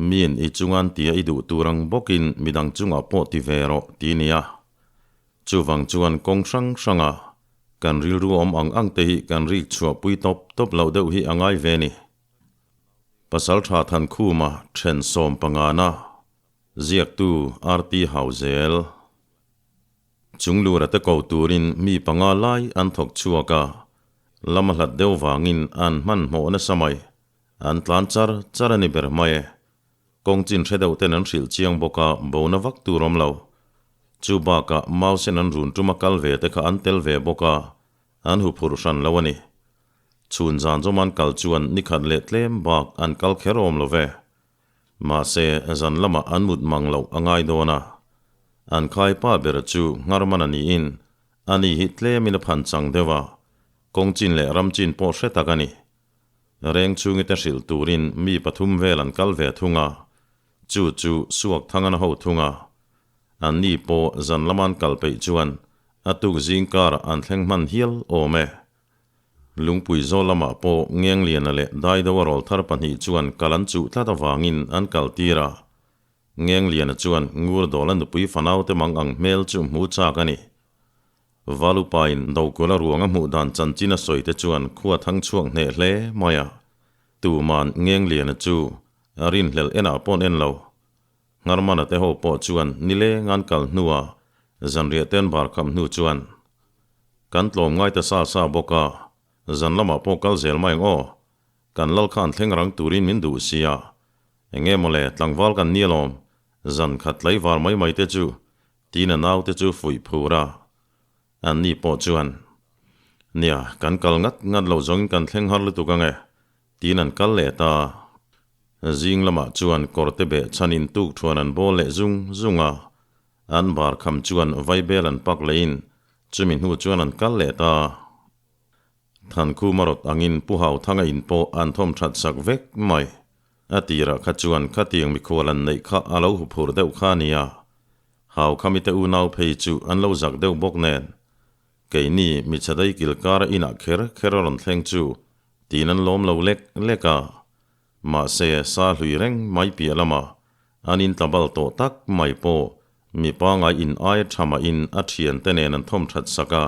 Miin i chungan tia i duh tur ang bawkin midang chungah pawh ti ve rawh ti nia. Chuvang chuan kawng hrang hranga kan rilru awm ang ang te hi kan rik chhuah pui tawp tawp loh deuh hi a ngai ve ni. Pasaltha Thankhuma then sawmpangana ziaktu RT Hauzel. Chunglura te ko turin mi panga lai an thawk chhuak a, lama hlat deuh vangin an hmanhmawh nasa mai. An tlan char char a ni ber mai e. Kawng chin hre deuh ten an hrilh chiang bawk a, bona vak tur awm lo. Chu bakah Mausen an run tuma kal ve te kha an tel ve bawk a, an huphurh hran lo a ni. Chhun zan zawm an kal chuan nikhat leh tlem bak an kal kher awm lo ve. Mahse, zan lamah an mut mang loh a ngai dawn a. An khai pa ber chu Ngharmana niin ani hi tlemin a phan chang deuh a, kawng chin leh ram chin pawh hre tak a ni. Reng chhungite hrilh turin mi pathum vel an kal ve thung a, chu chu Suak Thangana ho thung a. Anni pawh zan lama an kal peih chuan a tuk zing karah an thleng hman hial awm e. Lungpui zawl lamah pawh Ngengliana leh Daidoa rawlthar pahnih chuan kal an chuh tlat avangin an kal tir a. Ngengliana chuan Ngurdawla nupui fanaute mang ang hmel chu hmu chak a ni. Valupain Dokula ruang a hmuh dan chanchin a sawi te chuan khua thang chhuak hneh hle mai a. Tuman Ngengliana chu a rinhlelh enah pawn en lo. Ngharmana te ho pawh chuan nileng an kal hnua zanriah te an bar kham hnu chuan kan tlawm ngai ta sa sa bawk a, zan lamah pawh kal zel mai ang aw. Kan lal khan thleng rang turin min duh sia. Enge mawle tlangval kan ni alawm, zan khat tlaivar mai mai te chu tiin a naute chu fuih phur a. Anni pawh chuan, Nia, kan kal ngat ngat lo zawngin kan thleng har lutuk ang e, tiin an kal leh ta. Zing lamah chuan kawrte beh chhanin tuk thuan an bawl leh zung zung a. An bar kham chuan vaibel an pak lehin chumi hnu chuan an kal leh ta. Thankhuma rawt angin Pu Hauthanga in pawh an thawm that sak vek mai. A tirah kha chuan khatiang mikhual an neih kha a lo huphur deuh kha a nia. Hau kha mite unau phei chu an lo zak deuh bawk nen. Keini michhadai kilkara inah kher kher a rawn thleng chu tiin an lawm lo lek lek a. Mahse sa hlui reng mai piah lama an intlabal tawh tak mai pawh mi pangai in aia tha mahin a thiante nen an thawm that sak a.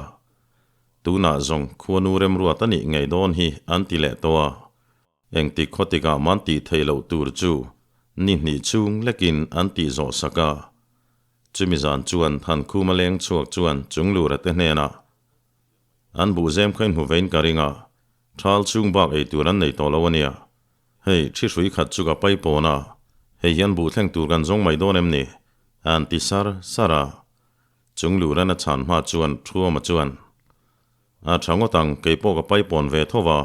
Tunah zawng khuanu remruat a nih ngei dawn hi an ti leh tawh a. Engtik khawtikah man tih theih loh tur chu ni hnih chhung lekin an tih zawh sak a. Chumi zan chuan Thankhuma leng chhuak chuan Chunglura te hnenah an buhzem kha in hmu vein ka ring a, thal chhung bak ei tur an nei tawh lo a nia. Hei, thi hrui khat chu ka pai pawn a, hei hian buh thleng tur kan zawng mai dawn em ni? an ti sar sar a. Chunglura'n a chhan hma chuan Thuama chuan, A tha ngawt ang, kei pawh ka pai pawn ve tho va,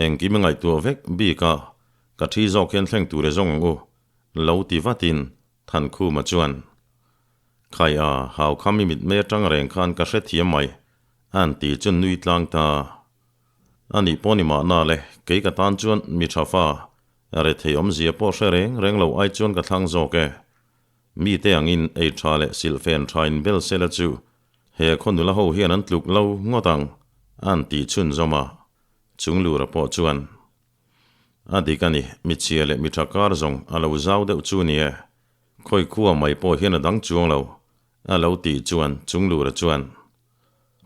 Engkim i ngaihtuah vek bik a, ka thi zawk hian thleng tur e zawng ang u, lo ti vatin Thankhuma chuan, Khai a, hau kha mi mitmei atang reng khan ka hrethiam mai, an ti chu nui tlang ta. Anih pawh ni mahna le, kei ka tan chuan mi tha fa, rethei awmzia pawh hre reng reng lo ai chuan ka thlang zawk e. Mite angin ei tha leh silhfen tha in bel sela chu he khaw nula ho hian an tluk lo ngawt ang, an ti chhunzawm a. Chunglura pawh chuan, A dik a ni, mi chhia leh mi tha kar zawng a lo zau deuh chu ni e, khawi khua mai pawh hian a dang chuang lo, a lo tih chuan Chunglura chuan,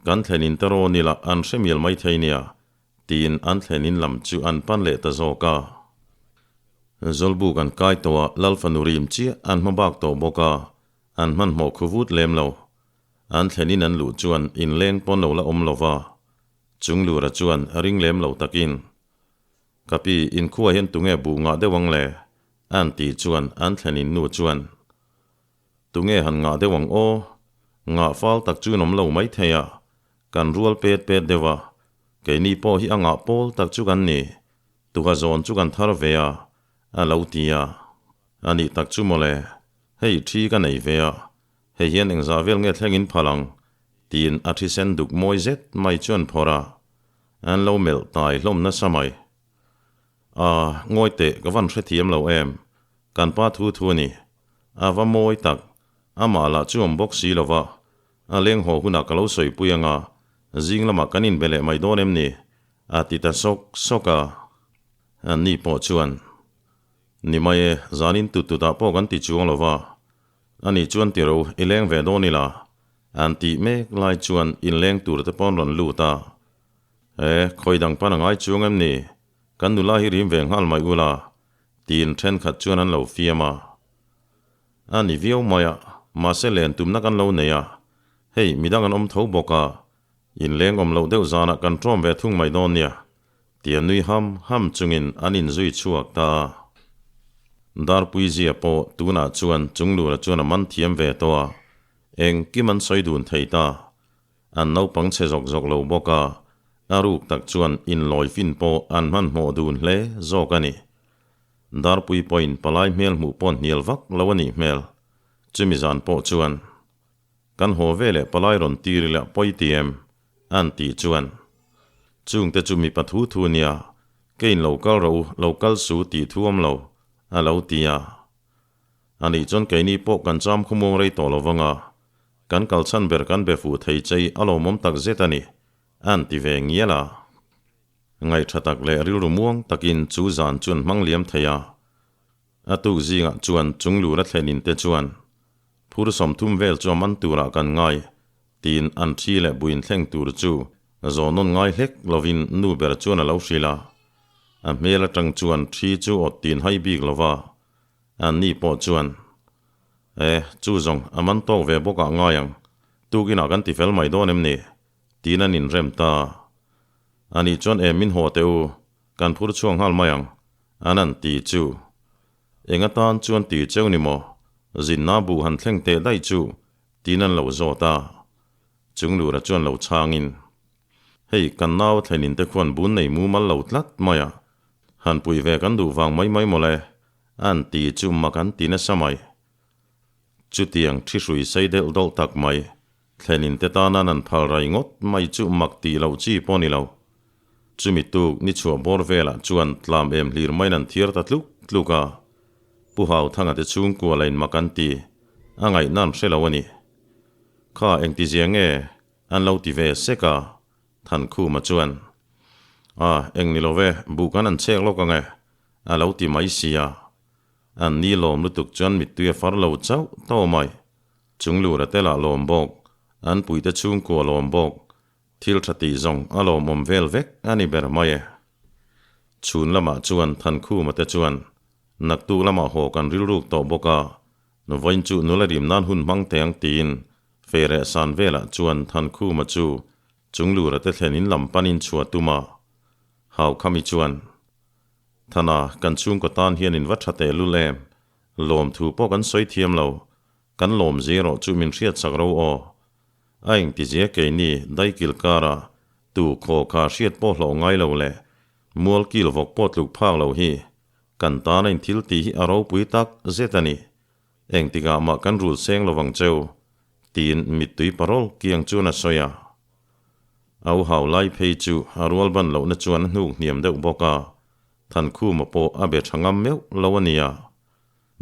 Kan thlen in ta rawn ila an hre mial mai thei nia, tiin an thlen in lam chu an pan leh ta zawk a. Zawlbuk an kai tawh a, Lalfanu rim chiah an hma bak tawh bawk a, an hmanhmawh khu vut lem lo. An thlen in an luh chuan inleng pawn lo la awm lo va, Chunglura chuan a ring lem lo takin, Ka pi, inkhua hian tunge buh ngah deuh ang le? An tih chuan an thlen in nu chuan, Tunge han ngah deuh ang aw? Ngah fal tak chu in awm lo mai thei a, kan rual pet pet deuh a, keini pawh hi a ngah pawl tak chu kan ni, tuha zawn chu kan thar ve a, a lo ti a. A nih tak chu mawle, hei thi ka nei ve a, Hei hian engzah vel nge thlengin phal ang? tiin a thisen duk mawi zet mai chuan phawrh a, an lo melh tai hlawm nasa mai. A, ngawi teh ka van hrethiam lo em? Kan pa thu thu a ni. A va mawi tak, amah lah chu awm bawk si lo va, a leng haw hunah ka lo sawipui ang a, zing lamah kan inbe leh mai dawn em ni? a ti ta sawk sawk a. Anni pawh chuan. Ni mai e, zanin tut tutah pawh kan ti chuang lo va. Ani chuan ti ro, i leng ve dawn ila. An tih mek lai chuan inleng tur te pawh an rawn lut a. E, khawi dang pan a ngai chuang em ni? Kan nula hi rim ve nghal mai ula, tiin thenkhat chuan an lo fiam a. A ni viau mai a, mahse len tumna kan lo nei a, hei midang an awm tho bawk a, inleng awm loh deuh zanah kan ṭawm ve thung mai dawn nia, tia nui ham ham chungin an inzui chhuak ta a. Darpui zia pawh tunah chuan Chunglura chuan a man thiam ve tawh a, engkim an sawi dun thei ta. An naupang chhe zawk zawk lo bawk a, a ruk tak chuan inlawi fin pawh an hmanhmawh dun hle zawk a ni. Darpui pawhin palai hmel hmuh pawh hnial vak lo a nih hmel. Chumi zan pawh chuan, Kan haw ve leh palai rawn tir ila pawi ti em? an tih chuan, Chungte chu mipa thu thu nia, keiin lo kal rawh u, lo kal su tih thu awm lo, a lo ti a. Anih chuan keini pawh kan cham khawmuang rei tawh lo vang a, kan kal chhan ber kan be fuh thei chei a lawmawm tak zet a ni, an ti ve ngial a. Ngaihṭha tak leh rilru muang takin chu zan chuan hmang liam thei a. A tuk zingah chuan chunglur a thlen in te chuan phur 30 vel chu a man turah kan ngai tiin an ṭhi leh buin thleng tur chu zawhnawn ngai hlek lovin nu ber chuan a lo hrilh a. A hmel aṭang chuan ṭhi chu awt tin hai bik lova An ni pawh chuan, E, chu zawng, a man tawk ve bawk ah ngai ang, tukinah kan ti fel mai dawn em ni? tiin an inrem ta. A nih chuan e min haw teh u, kan phur chhuak nghal mai ang, an han ti chu. Eng atan chuan ti cheu ni maw? Zinna buh han thleng teh daih chu, tiin an lo zawt a. Chunglura chuan lo chhangin, Hei, kan nau a thlenin te khuan bun nei mumal lo tlat mai a, han puih ve kan duh vang mai mai mawle, an ti chu mak an ti nasa mai. Chutiang thi hrui sei deuh dawlh tak mai, thlenin te tana nan phal rai ngawt mai chu mak tih loh chi pawh ni lo. Chumi tuk ni chhuah bawr velah chuan tlam em hlir maiin an thiar ta tluk tluk a, Pu Hauthanga te chhungkua la in mak an ti, a ngaihna an hre lo a ni. Kha engtizia nge An lo ti ve sek a, Thankhuma chuan, A, eng ni lo ve, buh kan an chek lawk ang e, a lo ti mai si a. An ni lawm lutuk chuan mittui a far lo chauh tawh mai. Chunglura te lah lawm bawk, an puite chhungkua lawm bawk, thil tha tih zawng a lawmawm vel vek a ni ber mai e. Chhun lamah chuan Thankhuma te chuan, Naktuk lamah haw kan rilruk tawh bawk a, vawiin chu nula rim nan hun hmang teh ang tiin Feireh san velah chuan Thankhuma chu Chunglura te thlen in lam panin chhuah tum a. Haukhami chuan, Thana, kan chhungkaw tan hian in va tha teh lul em? Lawmthu pawh kan sawi thiam lo. Kan lawm zir rawh chu min hriatsak ro aw. A engtizia keini daikil kara tu khaw kha hriat pawh hlawh ngai lo leh mualkil vawk pawh tluk phak lo hi kan tana in thil tih hi a ropui tak zet a ni. Engtikah mah kan rul seng lo vang cheu, tiin mittui parawl kiang chuan a sawi a. A u hau lai phei chu a rual ban lohna chuan a hnuk hniam deuh bawk a, Thankhuma pawh a be tha ngam meuh lo a nia.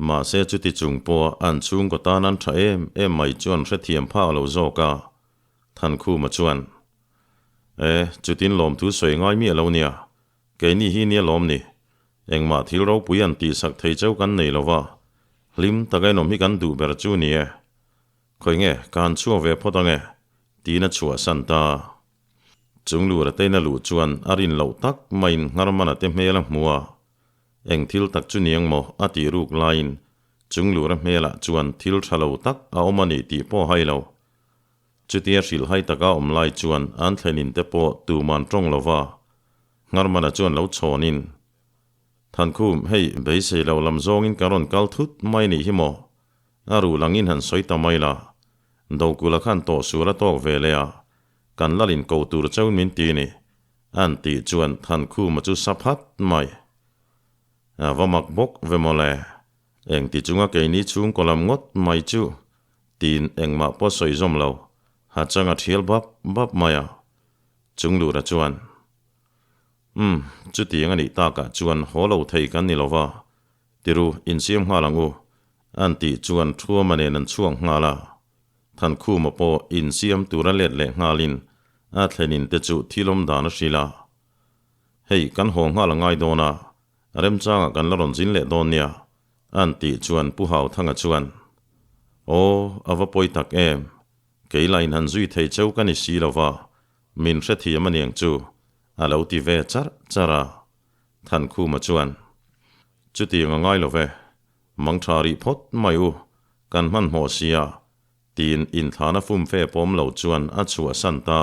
Mahse chuti chung pawha an chhungkaw tan an tha em em mai chuan hrethiam phak lo zawk a, Thankhuma chuan, E, chutin lawmthu sawi ngai miah lo nia, Keini hi nia lawm ni. Engmah thil ropui an tihsak thei cheu kan nei lo va, hlim taka inawm hi kan duh ber chu ni e. Khawi nge, ka han chhuak ve phawt ang e, tiin a chhuahsan ta. Chunglur a tein a luh chuan a rin loh tak maiin Ngharmana te hmel a hmu a. Eng thil tak chu ni ang maw a tih ruk laiin Chunglur a hmelah chuan thil tha lo tak a awm a ni tih pawh a hai lo. Chutia hrilhhai taka awm lai chuan an thlenin te pawh tuman tawng lo va, Ngharmana chuan lo chhawnin, Thankhum, hei beisei lo lam zawngin ka rawn kal thut mai nih hi maw? A ruh langin han sawi ta mai la, Dokula khan tawh sur a tawk ve leh a, kan lalin ko tur chauin min ti ni, an tih chuan Thankhuma chu sa phat mai. A va mak bawk ve mawle, engti chunga keini chhungkaw lam ngawt mai chu Tiin engmah pawh sawi zawm lo, ha chang a thial bap bap mai a. Chunglura chuan, Umm, chutiang a nih takah chuan haw lo thei kan ni lo va, tiru insiam nghal ang u, an tih chuan Thuama nen an chhuak nghal a. Thankhuma pawh insiam tura let leh nghalin a thlenin te chu thilawm dan a hrilh a. Hei, kan haw nghal a ngai dawn a. Remchangah kan la rawn zin leh dawn nia, an tih chuan Pu Hauthanga chuan, Aw, a va pawi tak em? Kei lah in han zui thei cheu ka ni si lo va, min hrethiam a niang chu, a lo ti ve charh charh a. Thankhuma chuan, Chutiang a ngai lo ve, mang tha rih phawt mai u, kan hmanhmawh sia, tiin inthlana fumfe pawm lo chuan a chhuahsan ta.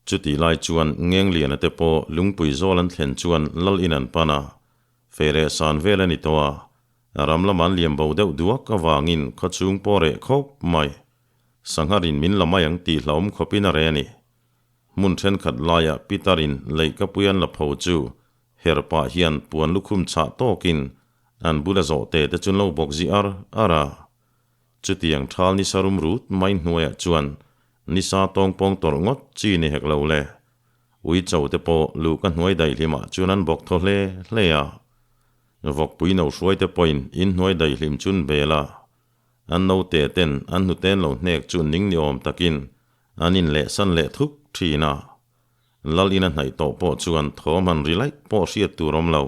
Chutih lai chuan Ngengliana te pawh lungpui zawl an thlen chuan lal in an pan a, feh san vel a ni tawh a, ram lam an liam bo deuh duak avangin khawchhung pawh reh khawp mai. Sangharin min la mai ang tih hlauhawm khawpin a reh a ni. Hmun thenkhat laiah Peter-in leihkapui an la pho chu her pah hian puan lukhum chhah tawkin an bula zawhte te chu an lo bawk zi ar ar a. Chutiang thal nisa rum rut mai hnuaiah chuan nisa tawng pawng tawrh ngawt chi ni hek lo le. Ui cho te pawh luh ka hnuai daihlimah chuan an bawk thaw hle hle a. Vawkpui no hruai te pawhin in hnuai daihlim chun bel a. An note ten an hnuten lo hnek chu ning ni awm takin an in leh san leh thup thin a. Lal in a hnaih tawh pawh chuan thawm han ri laih pawh hriat tur awm lo.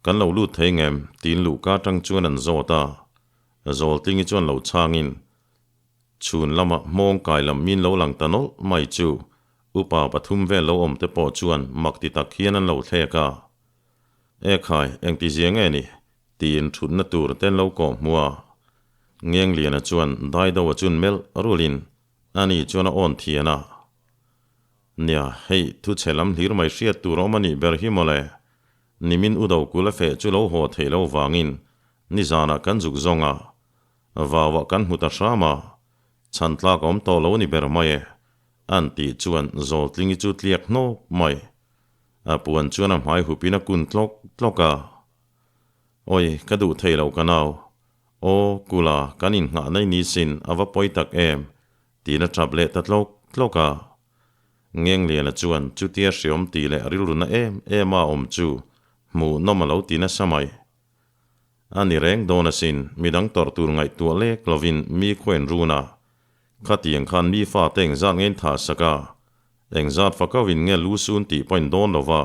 Kan lo lut thei ngem? tiin luhka atang chuan an zawt a. Zawltlingi chuan lo chhangin, Chhun lama hmawng kai lam min lo lang ta nawlh mai chu upa pathum vel lo awm te pawh chuan mak ti tak hian an lo thlek a. Ekhai, engti zia nge ni? tiin thutna tur te an lo kawh hmu a. Ngengliana chuan Daidoa chun melh rulin ani chuan a awn thian a. Nia, hei thu chhe lam hlir mai hriat tur awm a nih ber hi mawle. Nimin u do kul a feh chu lo haw theih lo vangin nizanah kan zuk zawng a, vauah kan hmu ta hram a, chhan tlak a awm tawh lo a ni ber mai e, an tih chuan Zawltlingi chu tliak hnawp mai. A puan chuan a hmai hupin a kun tlawk tlawk a. Awi, ka duh thei lo ka nau. Aw, Kula, kan inngah nai ni sin, a va pawi tak em, tiin a tap leh ta tlawk tlawk a. Ngengliana chuan chutia hreawm tih leh rilruna em em a awm chu hmuh nawm a lo ti nasa mai. A ni reng dawn asin, midang tawrh tur ngaihtuah lek lovin mi khawiin run a, khatiang khan mi fate engzat nge in thah sak a, engzat fakauin nge lu sun tih pawh in dawn lo va,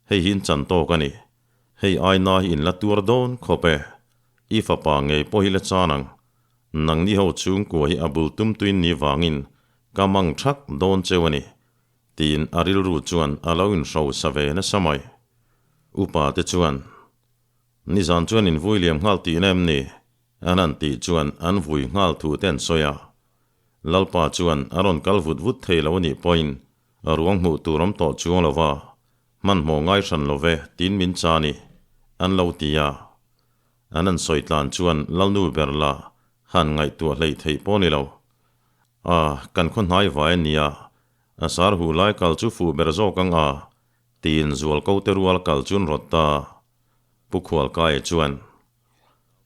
hei hi in chan tawk a ni. Hei aina hi in la tuar dawn khawp e, i fapa ngei pawh hi la chan ang. Nangni ho chhungkua hi a bul tum tuin ni vangin ka mang thak dawn cheu a ni, tiin a rilru chuan a lo inhrosa ve nasa mai. Upa te chuan, Nizan chuan in vui liam nghal tihna em ni? An han tih chuan an vui nghal thu te an sawi a. Lalpa chuan a rawn kal vut vut thei lo a nih pawhin ruang hmuh tur awm tawh chuang lo va, Hmanhmawh ngai hran lo ve, tiin min cha ni, an lo ti a. An han sawi tlan chuan Lalnu ber la han ngaihtuah hleih theih pawh ni lo. A, kan khaw hnai vai a nia, a sar huh lai kal chu fuh ber zawk ang a, tiin zual ko te rual kal chu an rawt ta. Pu Khualkaia chuan,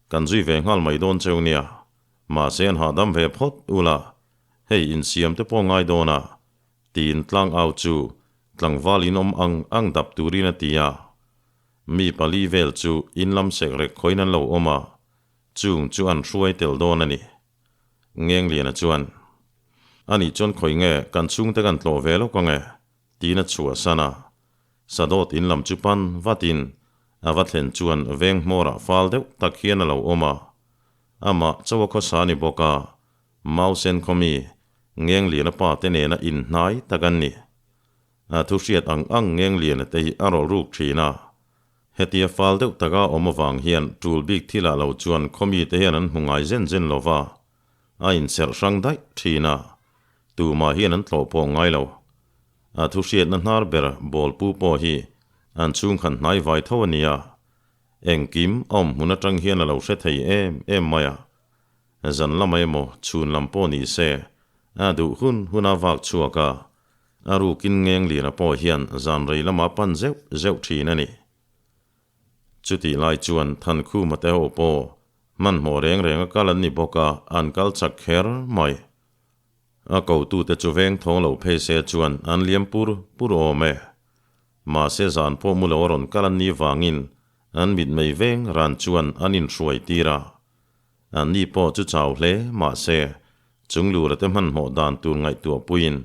Kan zui ve nghal mai dawn cheu nia, mahse an hahdam ve phawt ula, hei insiam te pawh ngai dawn a, tiin tlang au chu tlangval in awm ang ang dap turin a ti a. Mi pali vel chu in lam sek rek khawiin an lo awm a, chung chu an hruai tel dawn a ni. Ngengliana chuan, Anih chuan khawi nge kan chhungte kan tlawh ve lawk ange? tiin a chhuahsan a. Sadawt in lam chu pan vatin a va thlen chuan veng hmawrah fal deuh tak hian a lo awm a. Amah chaw a khawsa ni bawk a, Mausen khawmi, Ngengliana pa te nena inhnai tak an ni. A thu hriat ang ang Ngengliana te hi a rawlh ruk thin a. Hetia fal deuh taka awm avang hian tul bik thilah lo chuan khawmi te hian an hmu ngai zen zen lo va, a inserh hrang daih thin a, tumah hian an tlawh pawh ngai lo. A thu hriatna hnar ber Bawlpu pawh hi an chhungkhan hnai vai tho a ni a, engkim a awm hmun atang hian a lo hre thei em em mai a. Zan lamah emaw chhun lam pawh ni se, a duh hun hun a vak chhuak a, a rukin Ngengliana pawh hian zan rei lama pan zeuh zeuh thin a ni. Chutih lai chuan Thankhuma te ho pawh hmanhmawh reng reng a kal an ni bawk a, an kal chak kher mai. A kotute chu veng thawng lo phei se chuan an liam pur pur awm e. Mahse zan pawh mu lo a rawn kal an nih vangin an mitmei veng ran chuan an inhruai tir a. Anni pawh chu chau hle mahse chunglura te hmanhmawh dan tur ngaihtuah puiin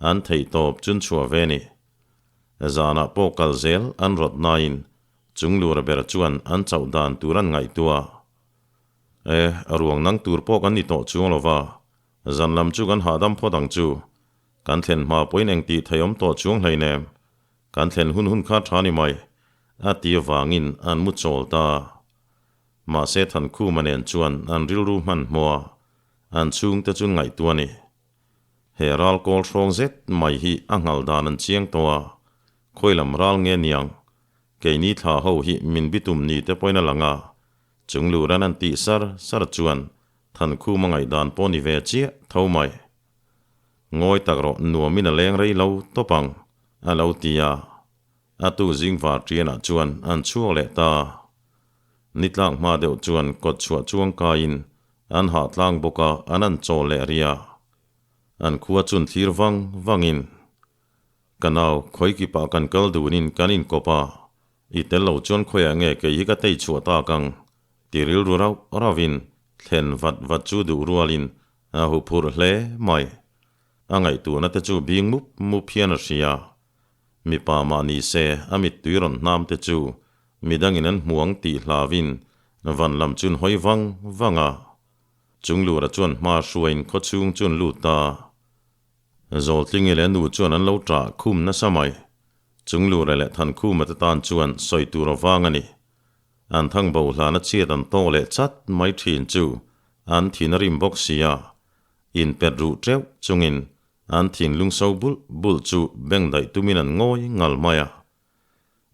an theihtawp chun chhuah ve ni. Zanah pawh kal zel an rawt nain Chunglura ber chuan an chauh dan tur an ngaihtuah. E, ruang nang tur pawh kan ni tawh chuang lo va, zan lam chu kan hahdam phawt ang chu. Kan thlen hma pawhin eng tih thei awm tawh chuang hleinem. Kan thlen hun hun kha tha ni mai, a ti avangin an mu chawl ta. Mahse Thankhuma nen chuan an rilru hmanhmawh a, an chhungte chu ngaihtuah a ni. He ral kawl hrawng zet mai hi a nghal dan an chiang tawh a, khawi lam ral nge niang? Keini thla ho hi min bitum ni te pawhin a lang a, chung luran an tih sar sar chuan Thankhuma ngaihdan pawh ni ve chiah tho mai. Ngawi tak rawh nuamin a leng rei lo tawp ang, a lo ti a. A tu zing var ṭianah chuan an chhuak leh ta. Ni tlak hma deuh chuan kawt chhuah chuang kaiin an hah tlang bawk a, an an chawl leh ri a. An khua chun thlir vang vangin, Ka nau, khawi kipah kan kal dunin kan inkawp a, i tel lo chuan khawiah nge kei hi ka tei chhuah tak ang? ti rilru rauh rauhin thlen vat vat chu duh rualin a huphurh hle mai. A ngaihtuahna te chu bing mup mup hian a hria. Mipa mah ni se a mittui rawn hnam te chu midangin an hmu ang tih hlauhin van lam chun hawi vang vang a. Chunglura chuan hma hruaiin khawchhung chun lut ta. Zawltlingi leh nu chuan an lo ṭah khum nasa mai. Chunglura leh Thankhuma te tan chuan sawi tur a vang a ni. An thang bo hlana chhiat an tawk leh chat mai ṭhin chu an thin a rim bawk si a. Inpet ruh ṭeuh chungin An thinlung so bulh bulh chu beng daih tumin an ngawi ngal mai a.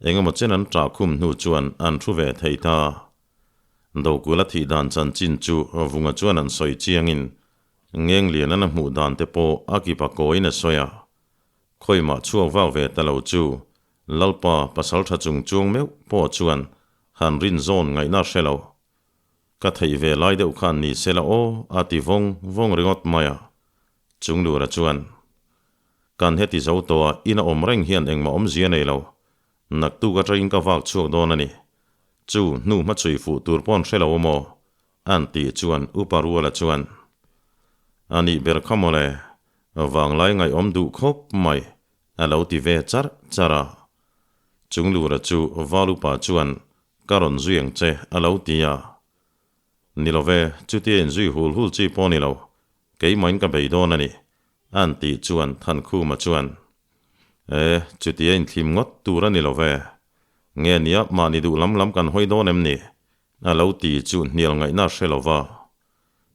Engemaw chen an ṭah khum hnu chuan an thu ve thei ta. Dokula thih dan chanchin chu Vunga chuan an sawi chiangin Ngenglianan a hmuh dan te pawh a kipa kawiin a sawi a. Khawimah chhuak vak ve ta lo chu Lalpa pasalṭha chung chuang meuh pawh chuan han rin zawn ngaihna hre lo. Ka theih ve lai deuh khan ni se la aw a ti vawng vawng ringawt mai a. Chunglura chuan, Kan heti zo tawh a, ina awm reng hian engmah awmzia nei lo. Naktuk atangin ka vak chhuak dawn a ni. Chu hnu hmachhui fuh tur paw'n hre lo maw? An tih chuan Upa Ruala chuan, A nih ber kha mawle, vanglai ngaihawm duh khawp mai, a lo ti ve charh charh a. Chunglura chu Val Upa chuan, Ka rawn zui ang che, a lo ti a. Ni lo ve, chutia inzui hul hul chi pawh ni lo. Keimahin ka bei dawn a ni, an tih chuan Thankhuma chuan, E, chutia inthlim ngawt tur a ni lo ve. Nge nia mahni duh lam lam kan hawi dawn em ni? A lo ti chu hnial ngaihna a hre lo va.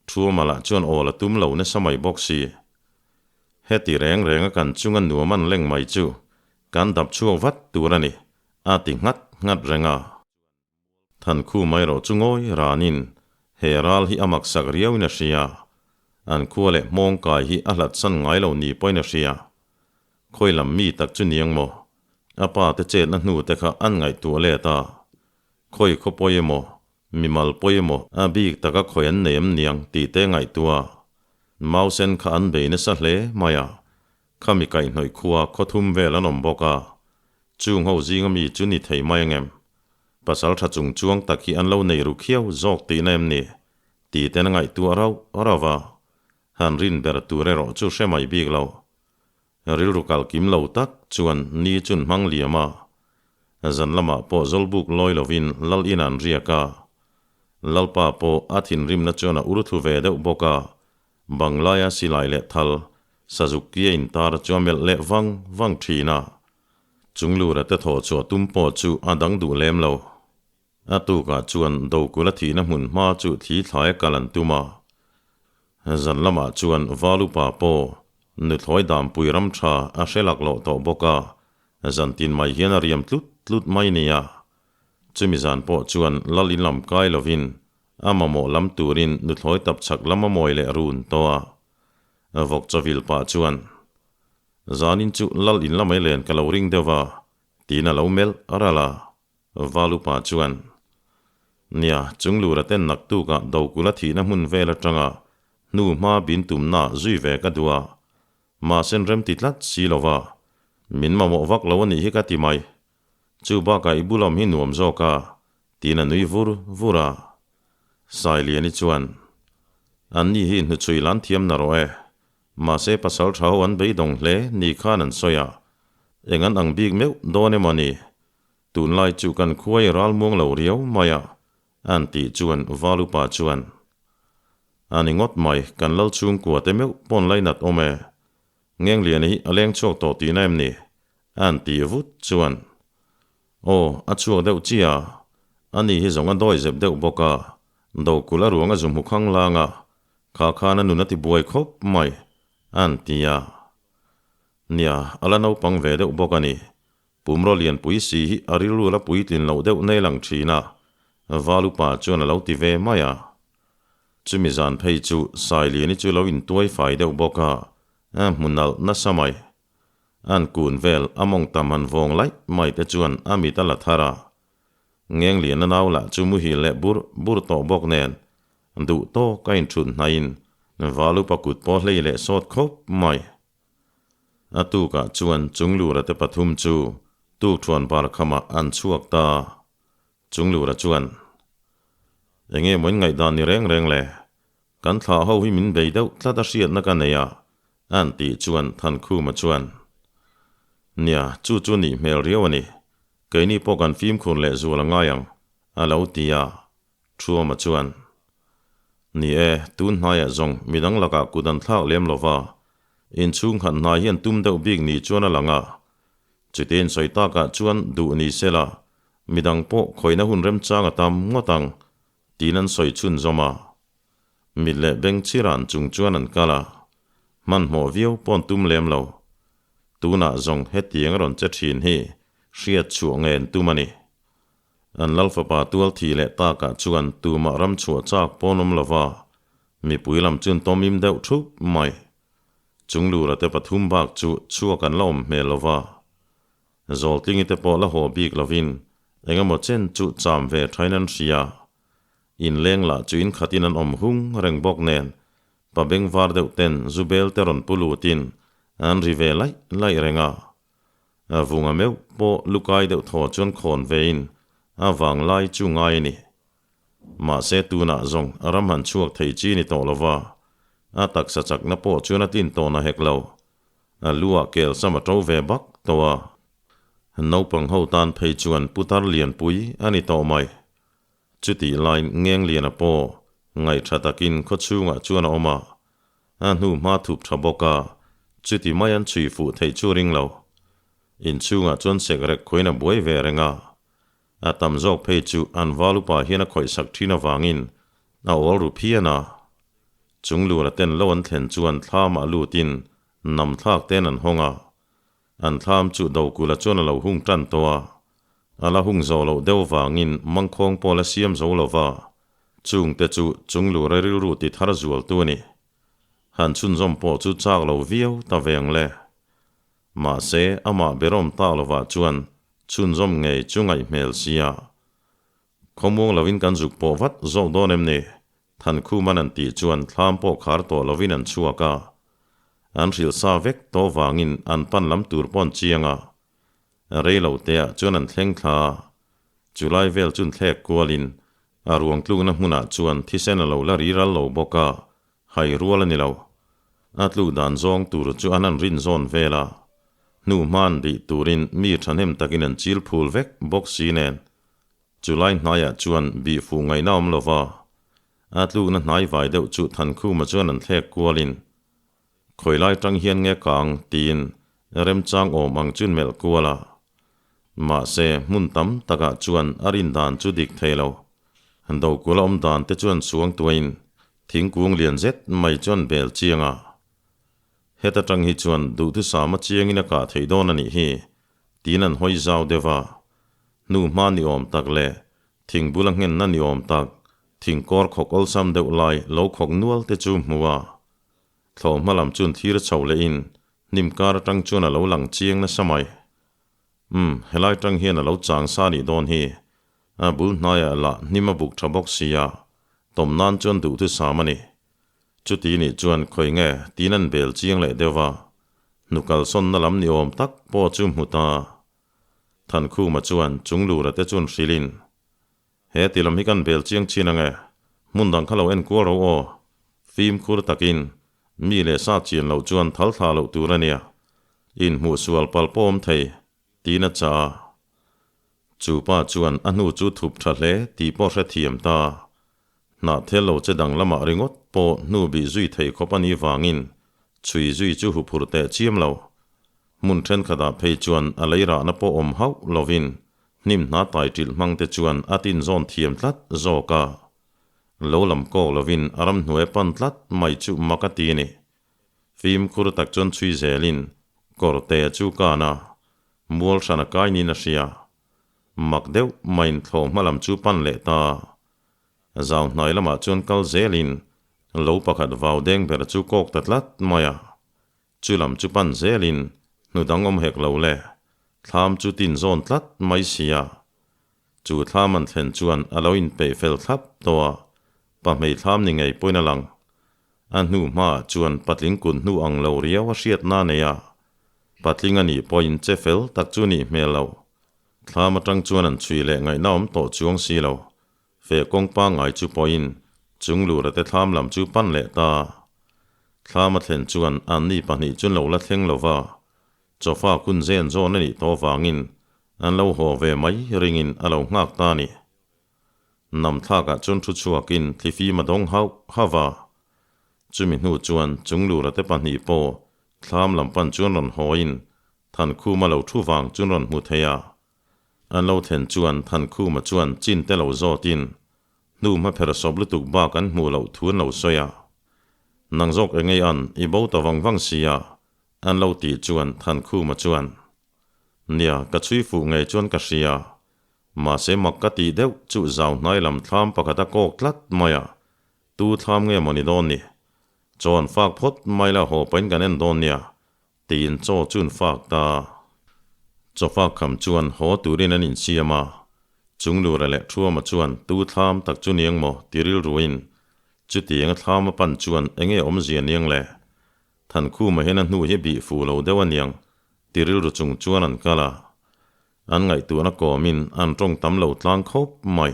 Thuama lah chuan aw la tum lo nasa mai bawk si. Heti reng renga kan chunga nuam an leng mai chu kan dap chhuak vat tur a ni, a ti nghat nghat reng a. Thankhuma erawh chu ngawi ranin he ral hi a maksak riauin a hria. An khua leh hmawngkai hi a hlatsan ngai lo ni pawhin a hria. Khawi lam mi tak chu niang maw? A pa te chetna hnu te kha an ngaihtuah let a. Khawi khaw pawi emaw, mimal pawi emaw a bik taka khawi an nei em niang tih te ngaihtuah. Mausen kha an bei nasa hle mai a. Khami kaihhnawih khua khaw thum vel an awm bawk a. Chung ho zinga mi chu ni thei mai angem? Pasal tha chung chuang tak hi an lo nei ru khiau zawk tihna em ni? Ti ten a ngaihtuah rauh rauh a, han rin ber tur erawh chu hre mai bik lo. Rilru kal kim lo tak chuan ni chun hmang liam a, zan lamah pawh zawlbuk lawi lovin lal in an riak a. Lalpa pawh a thinrimna chuan a ur thlu ve deuh bawk a, Banglaia silai leh thal sazuk kia intar chu a melh leh vang vang thin a. Chunglura te thawh chhuah tum pawh chu a dang duh lem lo. A tukah chuan Dokula thihna hmun hma chu thli thlaia kal an tum a. Zan lamah chuan Valupa pawh nuthlawi dampui ram tha a hre laklawh tawh bawk a, zan tin mai hian a riam tlut tlut mai nia. Chumi zan pawh chuan lal in lam kai lovin A mamawh lam turin nuthlawi tap chhak lam a mawi leh run tawh a. Vawk chawil pah chuan, Zanin chu lal in lamai len ka lo ring deuh va, tiin a lo melh ral a. Valupa chuan, Nia, Chunglura ten naktukah Dokula thihna hmun vel atanga hnu hma bin tumna zui ve ka duh a, mahsen rem ti tlat si lo va, min mamawh vak lo a nih hi ka ti mai. Chu bakah i bulam hi nuam zawk a, tiin a nui vur vur a. Sailiani chuan, Anni hi hnuchhui lan thiam na rawh e. Mahse pasal tha ho an beidawng hle ni khan an sawi a. Eng an ang bik meuh dawn emaw ni? Tunlai chu kan khuai ral muang lo riau mai a, an tih chuan Valupa chuan, A ni ngawt mai, kan lal chhungkua te meuh pawn lainat awm e. Ngengliana hi a leng chhuak tawh tihna em ni? An tih vut chuan, Aw, a chhuak deuh chiah a, ani hi zawng a dawi zep deuh bawk a, dokulh a ruang a zu hmu khang lang a, kha khan a nun a ti buai khawp mai, an ti a. Nia, a la naupang ve deuh bawk a ni. Pumraw lianpui si hi a rilru la puitlin loh deuh nei lang thin a, Valupa chuan a lo ti ve mai a. Chumi zan phei chu Sailiani chu lo intuai fai deuh bawk a, a hmu nalh nasa mai. An kun vel a mawng tam han vawng laih mai te chuan a mit a la thar a. Ngengliana nau lah chu muhil leh bur bur tawh bawk nen duh tawk a inthut hnaihin Valupa kut pawh hlei leh sawt khawp mai. A tukah chuan Chunglura te pathum chu tukthuan bar khamah an chhuak ta. Chunglura chuan, Enge maw in ngaihdan ni reng reng le? Kan thlah ho hi min bei deuh tlat a hriatna ka nei a, an tih chuan Thankhuma chuan, Nia, chu chu nih hmel riau a ni. Keini pawh kan fimkhur leh zual a ngai ang, a lo ti a. Thuama chuan, Ni e, tun hnaiah zawng midang lakah kut an thlak lem lo va, inchhung khat hnai hian tum deuh bik ni chuan a lang a. Chute insawi takah chuan duh ni sela, midang pawh khawihna hun remchang a tam ngawt ang, tiin an sawi chhunzawm a. Mit leh beng chhiran chung chuan an kal a, hmanhmawh viau paw'n tum lem lo. Tunah zawng hetiang a rawn che thin hi hriat chhuah ngen tum a ni. An lal fapa tual thi leh takah chuan tumah ram chhuah chak pawn awm lova, mipui lam chuan tawmim deuh thup mai. Chunglura te pathum bak chu chhuak an la awm hmel lova. Zawltlingi te pawh la haw bik lovin eng emaw chen chu cham ve thain an hria. Inleng lah chu inkhatin an awm hung reng bawk nen pa bengvar deuh ten zu bel te rawn pu lutin an ri ve laih laih reng a. A vunga meuh pawh lukai deuh thaw chuan khawn vein a vang lai chu ngai a ni. Mahse tunah zawng a ram han chhuak thei chi ni tawh lova, a taksa chakna pawh chuan a tlin tawh na hek lo. A lu ah kel sam a to ve bak tawh a. Naupang ho tan phei chuan putar lianpui a ni tawh mai. Chutih laiin Ngengliana pawh ngaihṭha takin khawchhungah chuan a awm a, a hnu hma thup ṭha bawk a, chuti mai an chhui fuh theih chu ring lo. Inchhungah chuan sekrek khawiin a buai ve reng a, a tam zawk phei chu an val upa hian a khawihsak ṭhin avangin a awl ru phian a. Chunglura ten lo an thlen chuan thlamah lutin nam thlak ten an hawng a, An thlam chu Dokula chuan a lo hung tan tawh a, a la hung zawh loh deuh vangin mangkhawng pawh la siam zo lo va, chungte chu Chunglura rilru ti thar zualtu a ni. Han chhunzawm pawh chu chak lo viau ta ve ang le. Mahse, amah berawm tak lovah chuan chhunzawm ngei chu ngaih hmel sia. Khawmuang lovin kan zuk pawh vat zawk dawn em ni? Thankhuman an tih chuan thlam pawh khar tawh lovin an chhuak a. An hrilh sa vek tawh vangin an pan lam tur pawh an chiang a. Rei lo teah chuan an thleng thla a. Chulai vel chun thlek kualin a ruang tlukna hmunah chuan thisen a lo la ri ral lo bawk a, hai rual a ni lo. A tluk dan zawng tur chu an han rin zawn vel a. Hnu hman rih turin mi thahnem takin an chil phul vek bawk si nen Chulai hnaiah chuan bih fuh ngaihna awm lo va, a tlukna hnai vai deuh chu Thankhuma chuan an thlek kualin, Khawilai tang hian nge kang? tiin remchang awm ang chun melh kual a. Mahse, hmun tam takah chuan a rin dan chu dik thei lo. Dokula awm dan te chuan suang tuain thingkung lian zet mai chuan bel chiang a. Heta tang hi chuan duhthusama chiangin a kah theih dawn a nih hi, tiin an hawi zau deuh a. Hnu hma ni awm tak leh thing bula nghenna ni awm tak thingkawr khawk awlsam deuh lai lo khawk nual te chu hmu a. Thlawh hma lam chuan thir chho leh in hnim kar atang chuan a lo lang chiang nasa mai. Umm, helai tang hian a lo chang sa nih dawn hi. A bul hnaiah lah hnim a buk tha bawk sia, tawm nan chuan duhthusam a ni. Chuti nih chuan khawi nge tiin an bel chiang leh deuh va, hnukalsawnna lam ni awm tak pawh chu hmu ta. Thankhuma chuan Chunglura te chuan hrilhin, He ti lam hi kan bel chiang chin ange, hmun dang kha lo en kual ro aw. Fimkhur takin, mi leh sa chian loh chuan thal thlah loh tur a nia. Inhmuh sual pal pawh awm thei, tiin a chah a. Chu pa chuan a hnu chu thup tha hle tih pawh hrethiam ta. Hnah thel lo che dang lamah ringawt pawh hnu bih zui thei khawp a nih vangin chhui zui chu huphurh teh chiam lo. Hmun thenkhatah phei chuan a lei rahna pawh awm hauh lovin hnim hna tai ṭilh hmang te chuan a tinzawn thiam tlat zawk a. Lo lam kawk lovin a ramhnuai pan tlat mai chu mak a ti a ni. Fimkhur tak chuan chhui zelin kawrte chu kan a, mual hran a kai niin a hria. Mak deuh maiin thlawh hma lam chu pan leh ta. Zau hnai lamah chuan kal zelin lo pakhat vau deng ber chu kawk ta tlat mai a. Chu lam chu pan zelin hnu dang awm hek lo le, thlam chu tin zawn tlat mai sia. Chu thlam an thlen chuan a lo inpeih fel thlap tawh a, pahmei thlam ni ngei pawhin a lang. A hnu hmaah chuan patling kut hnu ang lo riau a hriatna a nei a, patling a nih pawhin che fel tak chu nih hmel lo. Thlam atang chuan an chhui leh ngaihna awm tawh chuang si lo. Feh kawng pangngai chu pawhin Chunglura te thlam lam chu pan leh ta. Thlam a thlen chuan anni pahnih chu an lo la thleng lo va, chawfa kun zen zawn a nih tawh vangin an lo haw ve mai ringin a lo nghak ta a ni. Nam thlakah chuan thu chhuakin thlifim a dawng hauh hauh a. Chumi hnu chuan Chunglura te pahnih pawh thlam lam pan chuan rawn hawiin Thankhuma lo thu vang chuan rawn hmu thei a. An lo thlen chuan Thankhuma chuan chin te lo zawtin hnu hma pher sawp lutuk bak an hmuh loh thu an lo sawi a. Nang zawk engei an i bo ta vang vang si a, an lo tih chuan Thankhuma chuan, Nia, ka chhui fuh ngei chuan ka hria. Mahse mak ka tih deuh chu zau hnai lam thlam pakhat a kawk tlat mai a, tu thlam nge maw ni dawn ni? Chaw an fak phawt mai la haw pahin kan en dawn nia, Tiin chaw chu an fak ta. Chaw fak kham chuan haw turin an insiam a, Chunglura leh Thuama chuan tu thlam tak chu niang maw ti rilruin chutiang a thlam a pan chuan enge awmzia niang le? Thankhuma hian a hnu hi bih fuh lo deuh a niang ti rilru chung chuan an kal a. An ngaihtuahna kawmin an tawng tam lo tlang khawp mai.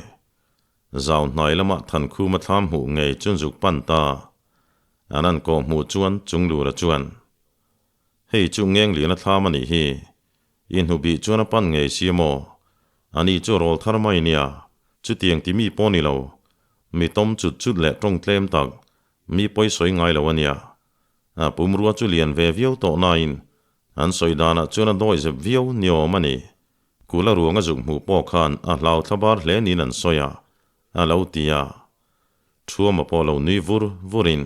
Zau hnai lamah Thankhuma thlam hmuh ngei chu zuk pan ta. An an kawh hmuh chuan Chunglura chuan, Hei chu Ngengliana thlam a nih hi. I hnu bih chuan a pan ngei si maw? Ani chu rawl thar mai nia, chutiang ti mi pawh ni lo. Mi tawm chut chut leh tawng tlem tak, mi pawi sawi ngai lo a nia. A pumrua chu lian ve viau tawh nain an sawi danah chuan a dawi zep viau ni awm a ni. Kula ruang a zuk hmuh pawh khan a hlau thlabar hle niin an sawi a, a lo ti a. Thuama pawh lo nui vur vurin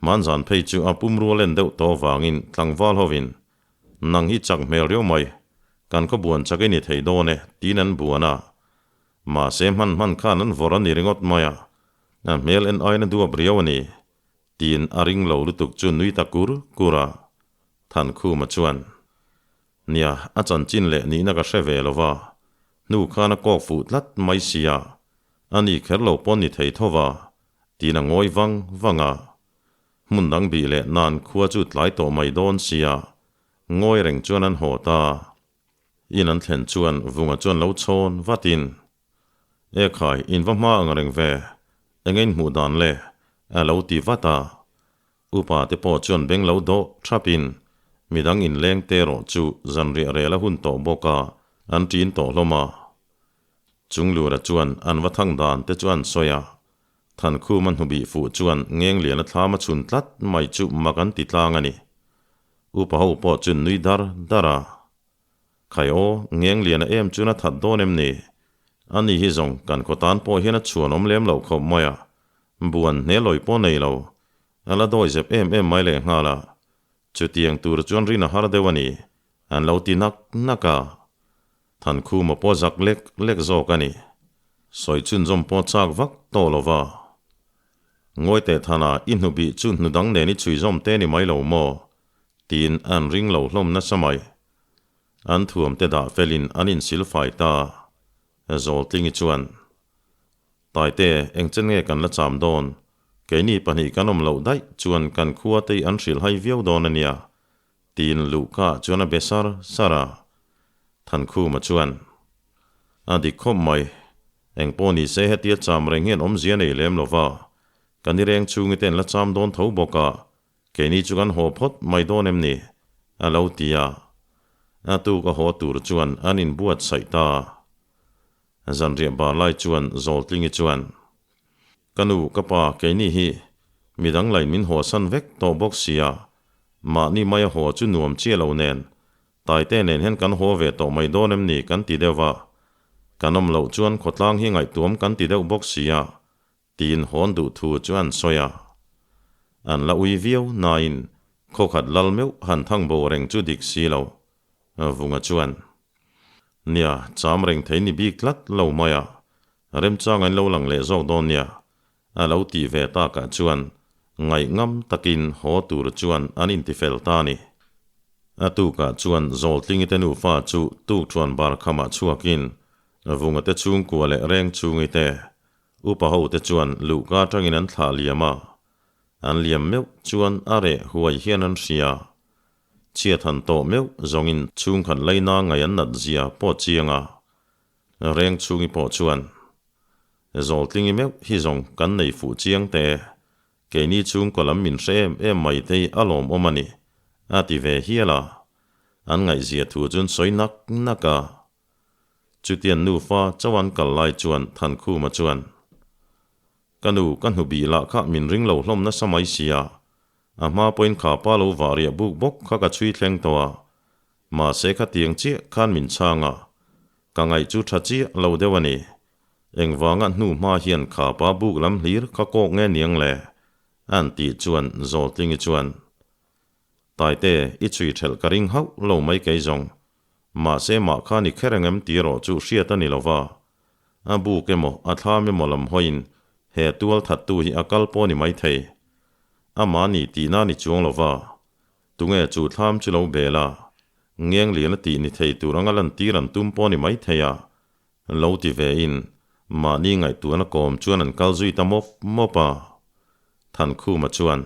Hmanzan phei chu a pumrua len deuh tawh vangin tlangval hovin Nang hi chak hmel riau mai, kan khaw buan chak i ni thei dawn e tiin an buan a. Mahse hman hman khan an vawrh a ni ringawt mai a, a hmel en aiin a duap riau a ni tiin a ring lo lutuk chu nui ta kur kur a. Thankhuma chuan. Nia, a chanchin leh nihna ka hre ve lo va, hnu khan a kawk fuh tlat mai sia, a ni kher lo pawn ni thei tho va, tiin a ngawi vang vang a. Hmun dang bih leh nan khua chu tlai tawh mai dawn sia, ngawi reng chuan an haw ta. In an thlen chuan Vunga chuan lo chhawn vatin, E khai, in va hma ang reng ve, eng in hmuh dan le? a lo ti vat a. Upa te pawh chuan beng lo dawh thapin midang inleng te erawh chu zanriah rel a hun tawh bawk a, an ṭin tawh hlawm a. Chunglura chuan an va thang dan te chu an sawi a, Thankhuma hnubih fuh chuan Ngengliana thlam a chhun tlat mai chu mak an ti tlang a ni. Upa ho pawh chu nui dar dar a. Khai aw, Ngengliana em chuan a that dawn em ni? Ani hi zawng kan khaw tan pawh hian a chhuan awm lem loh khawp mai a, buan hne lawi pawh nei lo. A la dawi zep em em mai leh nghal a. Chutiang tur chuan rin a har deuh a ni, an lo ti nak nak a. Thankhuma pawh zak lek lek zawk a ni. Sawi chhunzawm pawh chak vak tawh lo va. Ngawi teh Thana, i hnubih chu hnu dang nen i chhuizawm te ni mai lo maw? Tiin an ring lo hlawm nasa mai. An thuam te dah felin an insil fai ta. Zawltlingi chuan, Taite, eng chen nge kan la cham dawn? Keini pahnih kan awm loh daih chuan kan khua te hi an hrilh hai viau dawn a nia, tiin Luhka chuan a be sar sar a. Thankhuma chuan, A dik khawp mai. Eng pawh ni se hetia cham reng hian awmzia nei lem lo va, kan i reng chhungi te an la cham dawn tho bawk a, Keini chu kan haw phawt mai dawn em ni? a lo ti a. A tuk a haw tur chuan an inbuatsaih ta a. Zanriah bar lai chuan Zawltlingi chuan, Ka nu, ka pa, keini hi midang lain min hawsan vek tawh bawk sia, mahni maia haw chu nuam chiah lo nen, Taite nen hian kan haw ve tawh mai dawn em ni kan ti deuh va, kan awm loh chuan khawtlang hi ngaihtuam kan ti deuh bawk sia, tiin hawn duh thu chu an sawi a. An la ui viau nain khawkhat lal meuh han thang bo reng chu dik si lo. Vunga chuan, Nia, cham reng thei ni bik tlat lo mai a, remchang an lo lang leh zawk dawn nia, a lo tih ve takah chuan ngaihngam takin haw tur chuan an intifel ta a ni. A tukah chuan Zawltlingi te nufa chu tukṭhuan bar khamah chhuakin Vunga te chhungkua leh reng chhungi te upa ho te chuan luhka atangin an thlah liam a, an liam meuh chuan a reh huai hian an hria. Chhiat han tawh meuh zawngin chhungkhat laina ngaih an nat zia pawh chiang a, Reng chhungi pawh chuan, Zawltlingi meuh hi zawng kan nei fuh chiang te, keini chhungkaw lam min hre em em mai te hi a lawmawm a ni, a ti ve hial a. An ngaihzia thu chuan sawi nak nak a. Chutian nufa chauh an kal lai chuan Thankhuma chuan, Ka nu, ka hnu bih lah kha min ring lo hlawm nasa mai sia, a hma pawhin kha pa lo vah riah buk bawk kha ka chhui thleng tawh a, Mahse khatiang chiah khan min chhang a, ka ngaih chu tha chiah lo deuh a ni. Engvanga hnu hma hian kha pa buk lam hlir kha kawk nge niang le? An tih chuan Zawltlingi chuan, Taite, i chhui thelh ka ring hauh lo mai kei zawng. Mahse mah khan i kher engem tih erawh chu hriat a ni lo va. A buk emaw a thlam emaw lam hawiin he tual thattu hi a kal pawh ni maithei. Amah ni tihna ni chuang lo va. Tunge chu thlam chu lo bel a, ngeng lian a tih ni thei tur anga lantir an tum pawh ni mai thei a, lo ti ve in mahni ngaihtuahna kawm chuan an kal zui ta mawp mawp a. Thankhuma chuan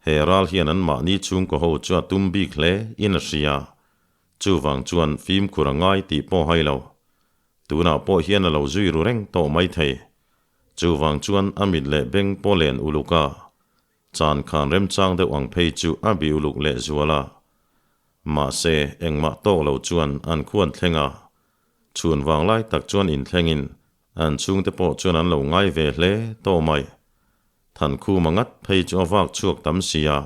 he ral hian an mahni chhungkaw ho chu a tum bik hle in a hria, chuvang chuan fimkhur a ngai tih pawh hai lo. Tunah pawh hian a lo zui ru reng tawh mai thei. Chuvang chuan a mit leh beng pawh len uluk a, Chan khan remchang deuh ang phei chu a bi uluk leh zual a. Mahse, engmah tawk lo chuan an khuan thleng a. Chhun vang lai tak chuan inthlengin an chhungte pawh chuan an lo ngai ve hle tawh mai. Thankhuma ngat phei chu a vak chhuak tam si a,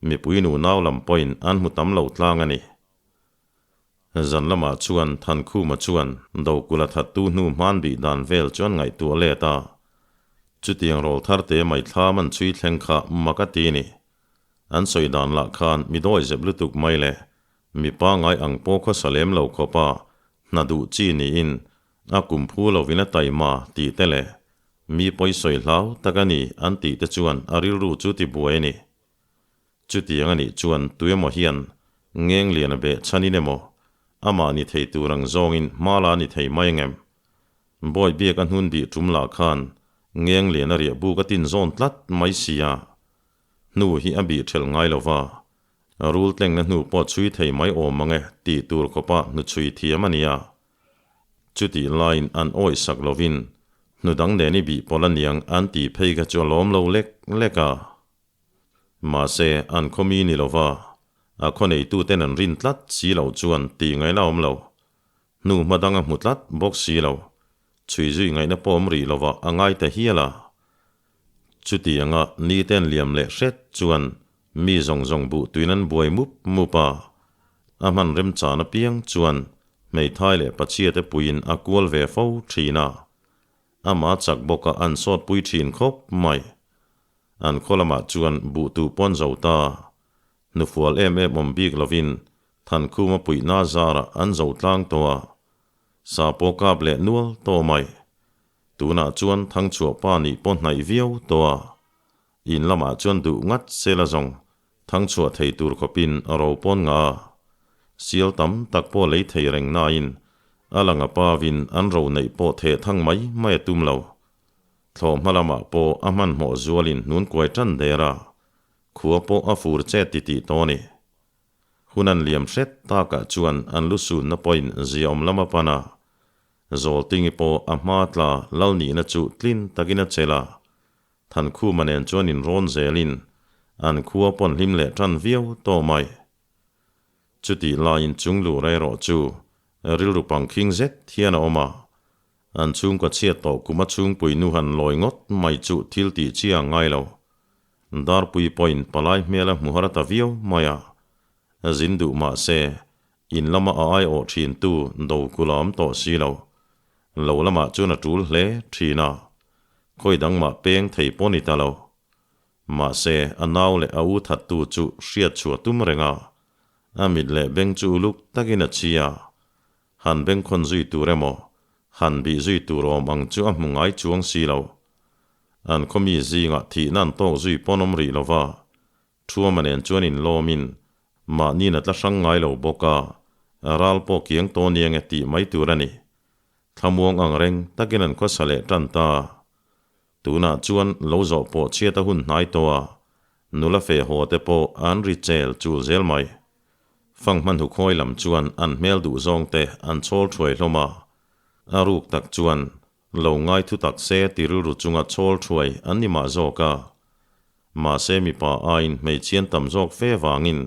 mipui nunau lam pawhin an hmu tam lo tlang a ni. Zan lamah chuan Thankhuma chuan Dokula thattu hnu hman bih dan vel chuan ngaihtuah let a. Chutiang rawl thar te mai thlam an chhui thleng kha mak a ti ni. An sawi dan lah khan mi dawi zep lutuk mai le mi pangai ang pawh khawsa lem lo khawp a hna duh chi niin a kum phu lovin a taima tih te leh mi pawi sawi hlau tak a ni an tih te chuan a rilru chu ti buai a ni. Chutiang a nih chuan tuemaw hian ngeng lian a beh chhanin emaw, amah ni thei tur ang zawngin hma la ni thei mai angem? Bawi biak a hnun bih tum lah khan ngeng lian a riah buk a tin zawn tlat mai si a. Hnu hi a bih ṭhelh ngai lo va, rul tlengna hnu pawh chhui thei mai awm ang e tih tur khawpa hnuchhui thiam a ni a. Chutih laiin an awih sak lovin hnu dang nen i bih pawlh a niang an tih phei kha chu a lawm lo lek lek a. Mahse, an khaw mi ni lova, a khaw neituten an rin tlat si loh chuan tih ngaihna awm lo. Hnu hma dang a hmu tlat bawk si lo. Chhui zui ngaihna pawh awm rih lova a ngai ta hial a. Chuti anga niten liam leh hret chuan mi zawng zawng buh tuin an buai mup mup a. A hman remchan apiang chuan hmeithai leh pachhiate puiin a kual ve fo thin a. Amah chak bawka an sawtpui thin khawp mai. An khaw lamah chuan buh tuh pawn zo ta. Hnufual em em awm bik lovin Thankhuma puihna zarah an zo tlang tawh a. Sa pawh kap leh nual tawh mai. Tunah chuan Thangchhuah pa nih pawh hnaih viau tawh a. In lamah chuan duh ngat sela zawng Thangchhuah thei tur khawpin a ro pawn ngah a. Sial tam tak pawh lei thei reng nain a lang a pavin an ro neih pawh theh thang mai mai a tum lo. Thlawh hma lamah pawh a hmanhmawh zualin hnun kuai tan der a, khua pawh a fur chet ti tih tawh a ni. Hun an liam hret takah chuan an lu sunna pawhin ziaawm lam a pan a, Zawltingi pawh a hma tla lal nihna chu tlin takin a chelh a, Thankhuma nen chuan inrawn zelin an khua pawn hlim leh tan viau tawh mai. Chutih laiin chunglur erawh chu rilru pangkhing zet hian a awm a. An chhungkaw chhiat tawh kum a chhungpui nu han lawi ngawt mai chu thil tih chi a ngai lo. Darpui pawhin palai hmel a hmu har ta viau mai a. Zin duh mah se, in lama a aiawh thin tu do kul a awm tawh si lo. Lo lamah chuan a tul hle thin a. Khawi dang mah peng thei pawh ni ta lo. Mahse, a nau leh a u thattu chu hriat chhuah tum reng a, a mit leh beng chu uluk takin a chi a. Han bengkhawn zui tur emaw, han bih zui tur awm ang chu a hmu ngai chuang si lo. An khawmi zingah thihna an tawk zui pawn awm rih lo va, Thuama nen chuan inlawmin mahniin a tla hrang ngai lo bawk a, ral pawh kiang tawh nia nge tih mai tur a ni. Thlamuang ang reng takin an khawsa leh tan ta. Tunah chuan lo zawh pawh chhiat a hun hnai tawh a, nula feh haw te pawh an ri chel chul zel mai. Fanghman hukhawi lam chuan an hmel duh zawng te an chawl thuai hlawm a, a ruk tak chuan lo ngai thu tak se ti rilru chunga chawl thuai an ni mah zawk a. Mahse mipa aiin hmeichhian tam zawk fe vangin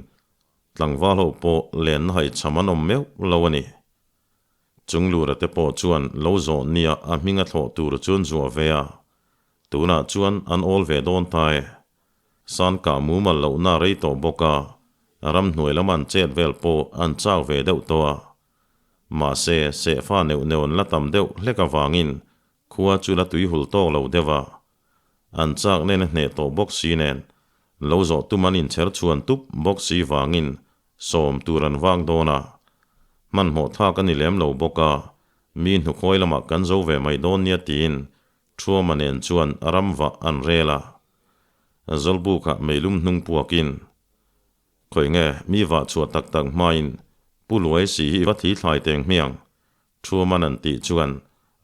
tlangval ho pawh lenna haihchham an awm meuh lo a ni. Chunglura te pawh chuan lo zawh nia a hming a thlawh tur chuan zuah ve a, tunah chuan an awl ve dawn ta e. San kah mumal lohna rei tawh bawk a, ramhnuai lam an chet vel pawh an chak ve deuh tawh a. Mahse, sehfa neuh neuh an la tam deuh hlek avangin khua chu la tuihul tawk lo deuh a. An chak nen a hneh tawh bawk si nen, lo zawh tum an inchher chhuan tup bawk si vangin Sawm tur an vak dawn a, hmanhmawh thlak a ni lem lo bawk a, mi hnukhawi lamah kan zo ve mai dawn nia tiin Thuama nen chuan ram vah an rel a. Zawlbukah meilum hnung puakin, Khawi nge mi vah chhuah tak tak hmain Pu Luai si hi va thli thlai teng hmiang Thuaman an tih chuan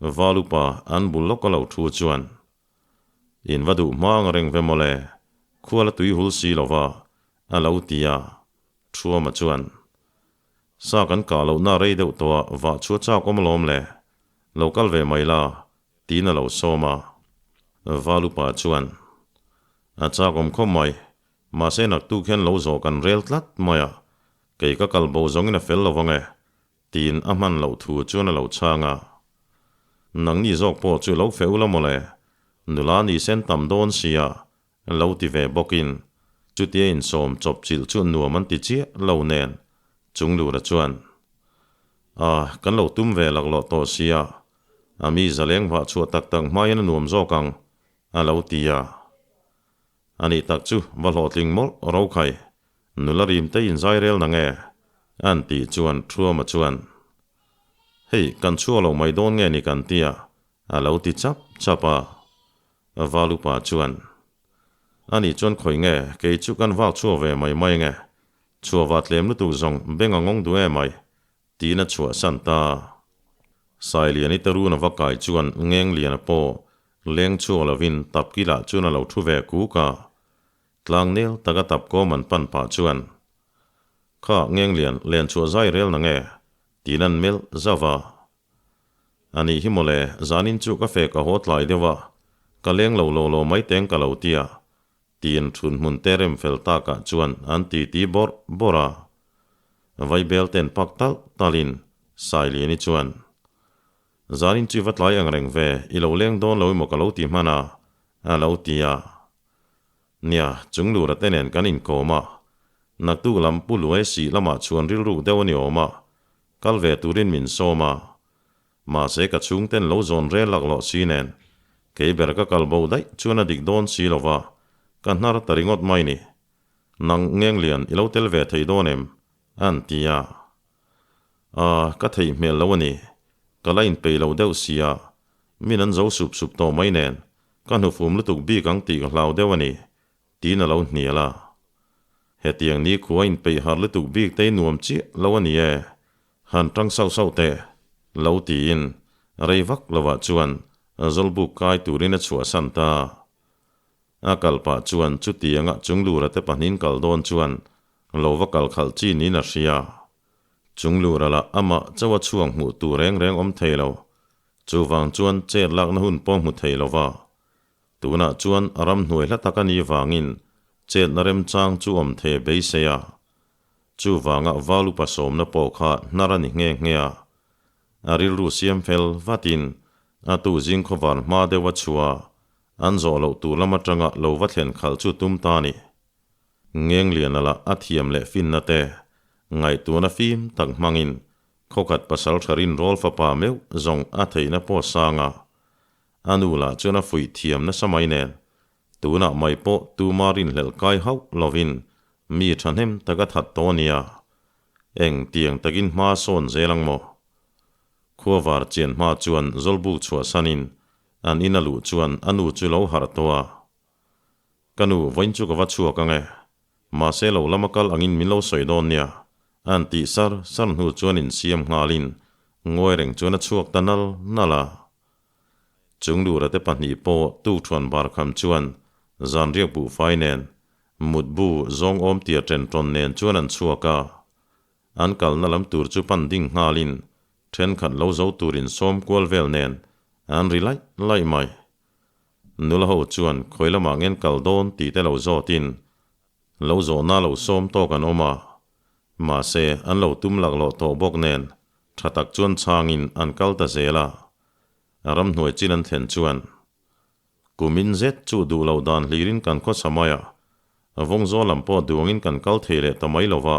Valupa an bul lawk a lo thu chuan, In va duh hma ang reng ve mawle, khual a tui hul si lo va, a lo ti a. Thuama chuan, Sa kan kah lohna rei deuh tawh a, vah chhuah chak awm alawm le, lo kal ve mai la, tiin a lo sawm a. Valupa chuan, A chak awm khawp mai, mahse naktuk hian lo zawh kan rel tlat mai a, kei ka kal bo zawngin a fel lo vang e, Tiin a hman loh thu chuan a lo chhang a. Nangni zawk pawh chu lo feh ula mawle, nula ni sen tam dawn sia, lo ti ve bawkin chutia insawm chawp chilh chu nuam an ti chiah lo nen Chunglura chuan, A, kan lo tum ve laklawh tawh sia, a mi zaleng vah chhuah tak tak hmain a nuam zawk ang, a lo ti a. A nih tak chu va hlawhtling mawlh Rokhai, nula rim te inzai rel na nge? An tih chuan Thuama chuan, Hei, kan chhuak lo mai dawn nge ni kan tia, a lo ti chap chap a. Valupa chuan, A nih chuan khawi nge, kei chu kan vak chhuak ve mai mai nge, chhuah va tlem lutuk zawng beng a ngawng duh em ai, Tiin a chhuahsan ta. Sailiani te run a va kai chuan Ngengliana pawh leng chhuak lovin Tapkilah chuan a lo thu ve kuk a. Tlangnel taka Tapkawm an pan pah chuan, Kha Ngenglian, len chhuah zai rel na nge? tiin an melh zauh a. A nih hi mawle, zanin chu ka fek a haw tlai deuh a, ka leng lo lo lo mai teng ka lo ti a, Tiin thun hmun te rem fel takah chuan an titi bawrh bawrh a. Vaibel ten pak talh talhin Sailiani chuan, Zanin chu i va tlai ang reng ve, i lo leng dawn lo emaw ka lo ti hman a, a lo ti a. Nia, Chunglura te nen kan inkawm a, naktuk lam Pu Luai sih lamah chuan rilruk deuh a ni awm a, kal ve turin min sawm a. Mahse ka chhungten lo zawn rel laklawh si nen, kei ber ka kal bo daih chuan a dik dawn si lo va, ka hnar ta ringawt mai ni. Nang Ngenglian i lo tel ve thei dawn em? An ti a. Aaa, ka theih hmel lo a ni. Ka la inpeih lo deuh si a, min an zo sup sup tawh mai nen, ka hnufum lutuk bik ang tih ka hlau deuh a ni, tiin a lo hnial a. Hetiang nikhua inpeih har lutuk bik te i nuam chiah lo a ni e, Han tang sauh sauh teh, lo tiin rei vak lovah chuan Zawlbuk kai turin a chhuahsan ta. A kal pah chuan chutianga Chunglura te pahnihin kal dawn chuan lo va kal khalh chi niin a hria. Chunglura lah amah chauha chhuak hmuh tur reng reng awm thei lo. Chuvang chuan chet lakna hun pawh hmu thei lova. Tunah chuan ramhnuai hla tak a nih vangin chetna remchang chu awm thei beisei a. Chuvanga val upa sawmna pawh kha hnar a ni nghe nghe a. A rilru siam fel vatin a tu zing khawvar hma deuh a chhuah a, an zawh loh tur lam atanga lo va thlen khalh chu tum ta a ni. Ngengliana lah a thiam leh finna te ngaihtuahna fim tak hmangin khawkhat pasal tha rinrawl fapa meuh zawng a theihna pawh sang a. A nu lah chuan a fuih thiam nasa mai nen Tunah mai pawh tuma rinhlelh kai hauh lovin mi thahnem tak a that tawh a nia. Eng tiang takin hma sawn zel ang maw? Khuavar chian hma chuan Zawlbuk chhuahsanin an in a luh chuan a nu chu lo harh tawh a. Ka nu, vawiin chu ka va chhuak ang e. Mahse lo lama kal angin min lo sawi dawn nia. An tih sar sar hnu chuan insiam nghalin ngawi reng chuan a chhuak ta nal nal a. Chunglura te pahnih pawh tukṭhuan bar kham chuan zanriak buhfai nen, mutbu zawng awm tia ṭen ṭawn nen chuan an chhuak a. An kalna lam tur chu pan ding nghalin ṭhenkhat lo zo turin sawm kual vel nen an ri laih laih mai. Nula ho chuan khawi lamah ngen kal dawn tih te lo zawtin lo zawhna lo sawm tawk an awm a. Mahse, an lo tum laklawh tawh bawk nen Tha tak chuan chhangin an kal ta zel a, ramhnuai chin an thlen chuan kumin zet chu duh loh dan hlirin kan khawsa mai a, vawngzawl lam pawh duangin kan kal thei leh ta mai lo va,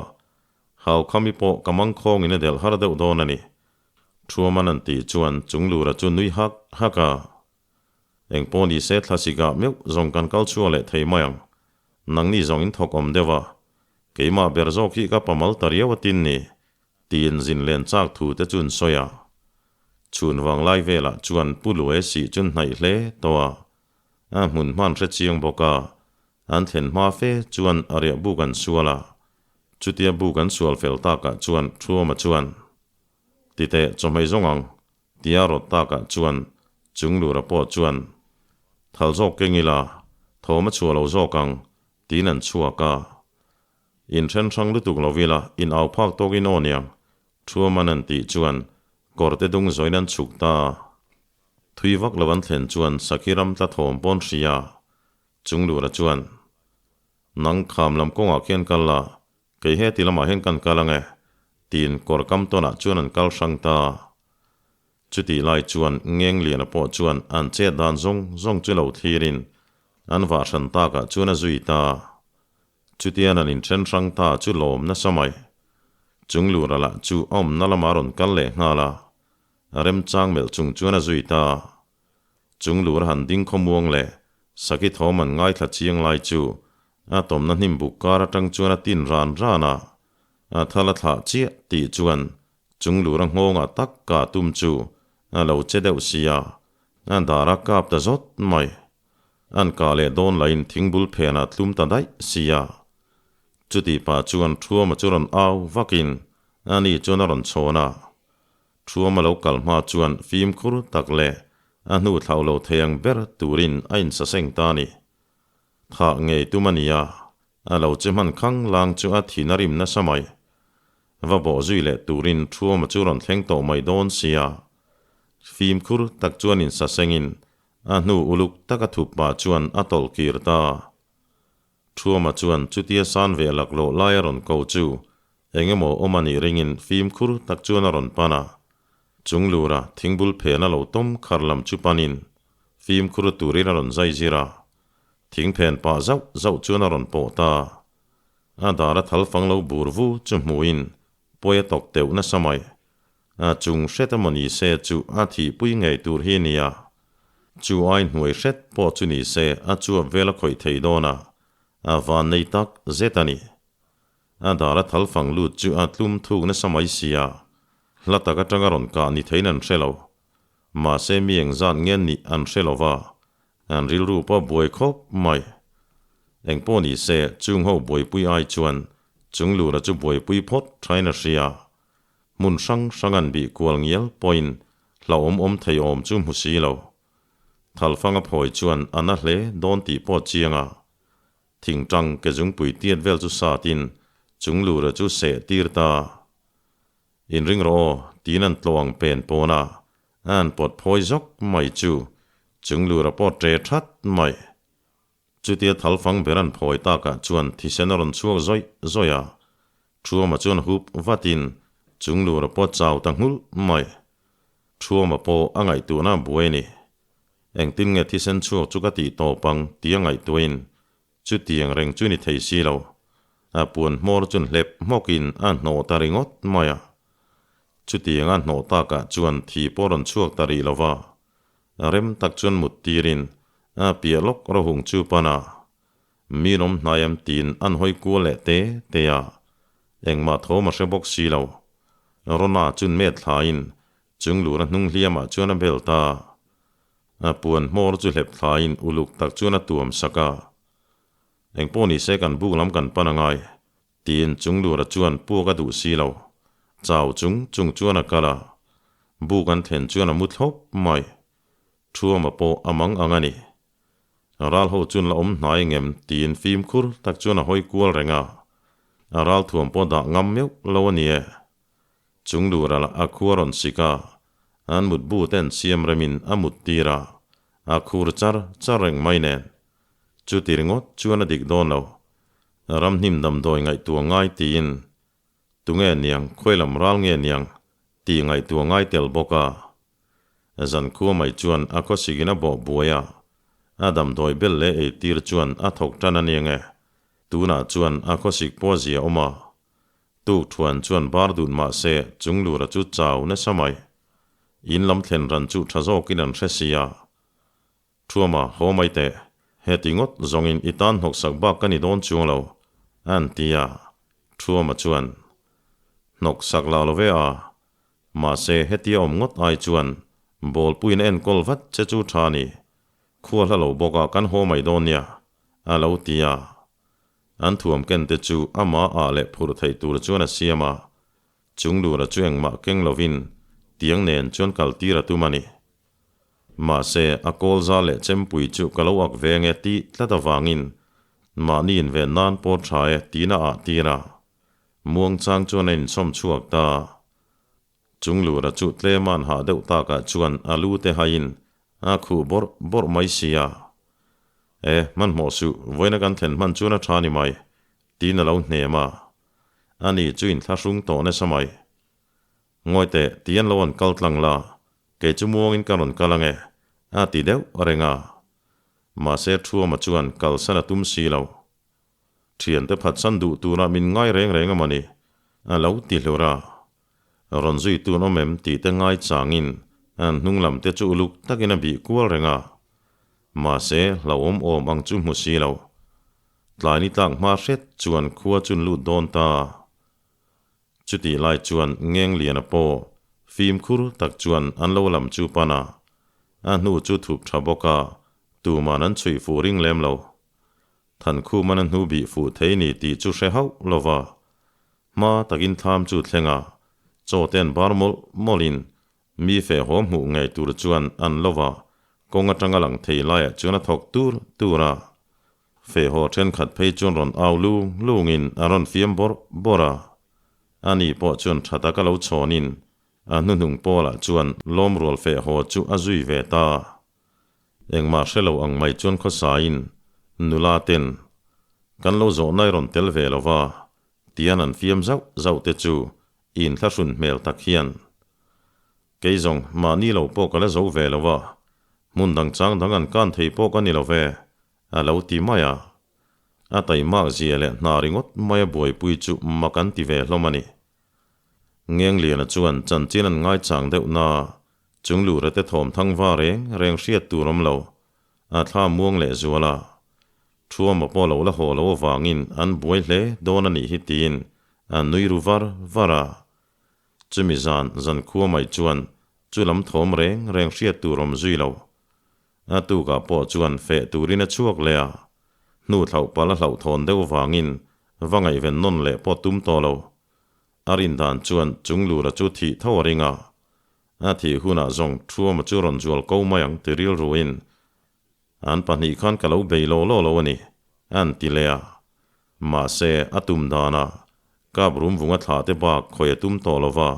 Haukhami pawh ka mangkhawngin a delh har deuh dawn a ni. Thuaman an tih chuan Chunglura chu nui hak hak a, Engpawh ni se thlasik ah meuh zawng kan kal chhuak leh thei mai ang. Nangni zawng in thawk awm deuh a, keimah ber zawk hi ka pamal ta riau a tin ni. Tiin zin len chak thu te chu an sawi a. Chhun vang lai velah chuan Pu Lue sih chu hnaih hle tawh a. A hmun hman hre chiang bawk a, an thlen hma fe chuan a riah buk an sual a. Chutia buk an sual fel takah chuan Thuama chuan, Titeh chawhmeh zawng ang, tia rawt takah chuan Chunglura pawh chuan, Thal zawk keng ila, thawm a chhuah lo zawk ang, tiin an chhuak a. In then hrang lutuk lo ila in au phak tawk in aw niang, Thuaman an tih chuan kawr te dung zawin an chhuk ta a. Thui vak lo an thlen chuan Sakhi ram tla thawm pawn hria Chunglura chuan, Nang kham lam kawngah khian kal la, kei heti lamah hian kan kal ang e, tiin kawr kam tawnah chuan an kal hrang ta a. Chutih lai chuan Ngengliana pawh chuan an chet dan zawng zawng chu lo thlirin an vah hran takah chuan a zui ta a. Chutian an inthen hrang ta chu lawm nasa mai. Chunglura lah chu a awmna lamah a rawn kal leh nghal a, a remchang melh chung chuan a zui ta. Chunglura han ding khawmuang leh Saki thawm an ngaithla chiang lai chu a tawmna hnim buk kar atang chuan a tin ran ran a, a thal a thlah chiah tih chuan Chunglura nghawngah tak kah tum chu a lo che deuh sia, a dar a kap ta zawt mai. An kah leh dawn lahin thingbul phenah tlum ta daih si a. Chutih pah chuan Thuama chu rawn au vakin ani chuan a rawn chhawn a. Thuama lo kal hma chuan fimkhur tak leh a hnu thlauh lo thei ang ber turin a insaseng ta a ni. Thah ngei tum a ni a, a lo che hman khang lang chu a thin a rim nasa mai. Va bawh zui leh turin Thuama chu rawn thleng tawh mai dawn si a. Fimkhur tak chuan insasengin A hnu uluk taka thup pah chuan a tawlh kir ta. Thuama chuan chutia san ve laklawh lai a rawn ko chu eng emaw awm a nih ringin fimkhur tak chuan a rawn pan a. Chunglura thingbul phen a lo tawm khar lam chu panin fimkhur turin a rawn zai zir a. Thing phen pah zauh zauh chuan a rawn pawh ta. A dar a thal fang lo bur vu chu hmuhin pawi a tawk teuh nasa mai. A chung hret emaw ni se chu a thihpui ngei tur hi nia. Chu ai hnuai hret pawh chu ni se a chuap vel a khawih thei dawn a, a van nei tak zet a ni. A dar a thal fang lut chu a tlum thuk nasa mai sia, hla tak atanga rawn kah ni theiin an hre lo. Mahse mi engzat nge nih an hre lo va, an rilru pawh buai khawp mai. Engpawh ni se chung ho buaipui ai chuan Chunglura chu buaipui phawt thain a hria. Hmun hrang hrang an bih kual ngial pawhin hlauhawm awm thei awm chu hmu si lo. Thalfang a phawi chuan a na hle dawn tih pawh chiang a. Thingtang ke zungpui tiat vel chu satin Chunglura chu seh tir ta. Inring rawh aw tiin an tlawh ang pen pawn a, a han pawt phawi zawk mai chu Chunglura pawh ṭe ṭhat mai. Chutia thalfang ber an phawi takah chuan thisen a rawn chhuak zawih zawih a. Thuama chuan hup vatin Chunglura pawh chau ta nghulh mai. Thuama pawh a ngaihtuahna a buai a ni. Engtin nge thisen chhuak chu ka tih tawp ang tih a ngaihtuahin chutiang reng chu ni thei si lo. A puan hmawr chun hlep hmawkin a hnawh ta ringawt mai a. Chutiang a hnawh takah chuan thi pawh rawn chhuak ta rih lo va. Rem tak chuan mut tirin a piah lawk rawhung chu pan a. Mi lawm hnai am tiin an hawi kual leh te te a, engmah thawm a hre bawk si lo. Rona chun met thlain Chunglura hnung hliamah chuan a bel ta. A puan hmawr chu hlep thlain uluk tak chuan a tuam sak a. Engpawh ni se kan buk lam kan pan a ngai, tiin Chunglura chuan puak a duh si lo. Chau chung chung chuan a kal a, buk an thlen chuan a mu thlawp mai. Thuama pawh a mang ang a ni. Ral ho chuan la awm hnai ngem tiin fimkhur tak chuan a hawi kual reng a, a ral thuam pawh dah ngam meuh lo a ni e. Chung lura lah a khua rawn sik a, an mutbu te an siam remin a mut tir a, a khur char char reng mai nen. Chuti ringawt chuan a dik dawn lo. Ramhnim damdawi ngaihtuah ngai tiin tunge niang khawilam ral nge niang tih ngaihtuah ngai tel bawk a. Zankhua mai chuan a khawsikin a bawh buai a, a damdawi bel leh ei tir chuan a thawk tan a nia nge, tunah chuan a khawsik pawh a zia awm a. Tuk thuan chuan bar dun mah se Chunglura chu chau nasa mai. In lam thlen ran chu tha zawkin an hre si a. Thuama, haw mai teh, heti ngawt zawngin i tan hnawksak bak ka ni dawn chuang lo, an ti a. Thuama chuan, Hnawksak lah lo ve a, Mahse, hetia awm ngawt ai chuan bawlpuiin a enkawl vat che chu tha a ni. Khua hla lo bawkah kan haw mai dawn nia, a lo ti a. An thuam ken te chu amah ah leh phurh theih tur chuan a siam a. Chunglura chu engmah keng lovin tiang nen chuan kal tir a tum a ni. Mahse, a kawl za leh chempui chu ka lo ak ve nge tih tlat avangin mahni inven nan pawh tha e tiin a ah tir a. Muangchang chuan a inchawm chhuak ta. Chunglura chu tlema'n hah deuh takah chuan a lu te haiin a khuh bawrh bawrh mai si a. E, hmanhmawh suh, vawiina kan thlen hman chuan a tha ni mai, tiin a lo hnem a. Ani chu inthlahrung tawh nasa mai. Ngawi teh, ti an lo an kal tlang la, kei chu muangin ka rawn kal ange, a ti deuh reng a. Mahse Thuama chuan kalsan a tum si lo. Thiante phatsan duh tura min ngai reng reng a mawni? A lo ti hlur a. Rawn zui tun awm em tih te ngai changin an hnung lam te chu uluk takin a bih kual reng a. Mahse, hlauhawm awm ang chu hmu si lo. Tlai ni tlak hma hret chuan khua chun lut dawn ta. Chutih lai chuan Ngengliana pawh fimkhur tak chuan an lo lam chu pan a. A hnu chu thup tha bawk a, tuman an chhuih fuh ring lem lo. Thankhuman a hnu bih fuh thei ni tih chu hre hauh lo va, hma takin thlam chu thleng a, chaw te an bar mawlh mawlhin mi feh haw hmuh ngei tur chuan an lo va, kawng atanga lang thei laiah chuan a thawk tur tur a. Feh haw thenkhat phei chuan rawn au lung lungin a rawn fiam bawrh bawrh a. Ani pawh chuan tha taka lo chhawnin a hnuhnung pawlah chuan lawmrual feh haw chu a zui ve ta. Engmah hre lo ang mai chuan khawsain nula ten kan lo zawh nai rawn tel ve lo va, tian an fiam zauh zauh te chu inthlahrun hmel tak hian. Kei zawng mahni lo pawh ka la zo ve lo va, hmun dang chang dang an kan thei pawh ka ni lo ve, a lo ti mai a. A taimak zia leh hna ringawt mai a buaipui chu mak an ti ve hlawm a ni. Ngengliana chuan chanchin an ngaichang deuh na Chung lura te thawm thang va reng reng hriat tur awm lo, a thla muang leh zual a. Thuama pawh lo la haw lo avangin an buai hle dawn a nih hi tiin a nui ru var var a. Chumi zan zan khua mai chuan chu lam thawm reng reng hriat tur awm zui lo. A tukah pawh chuan feh turin a chhuak leh a, hnu thlauh palh a hlauhthawn deuh vangin va ngaihven nawn leh pawh tum tawh lo. A rin dan chuan chung lura chu thih tho a ring a, A thih hunah zawng Thuama chu rawn zual ko mai ang ti rilruin an pahnih khan ka lo bei law law lo a ni, an ti leh a. Mahse, a tum danah kap rum vunga thlah te bak khawi a tum tawh lo va,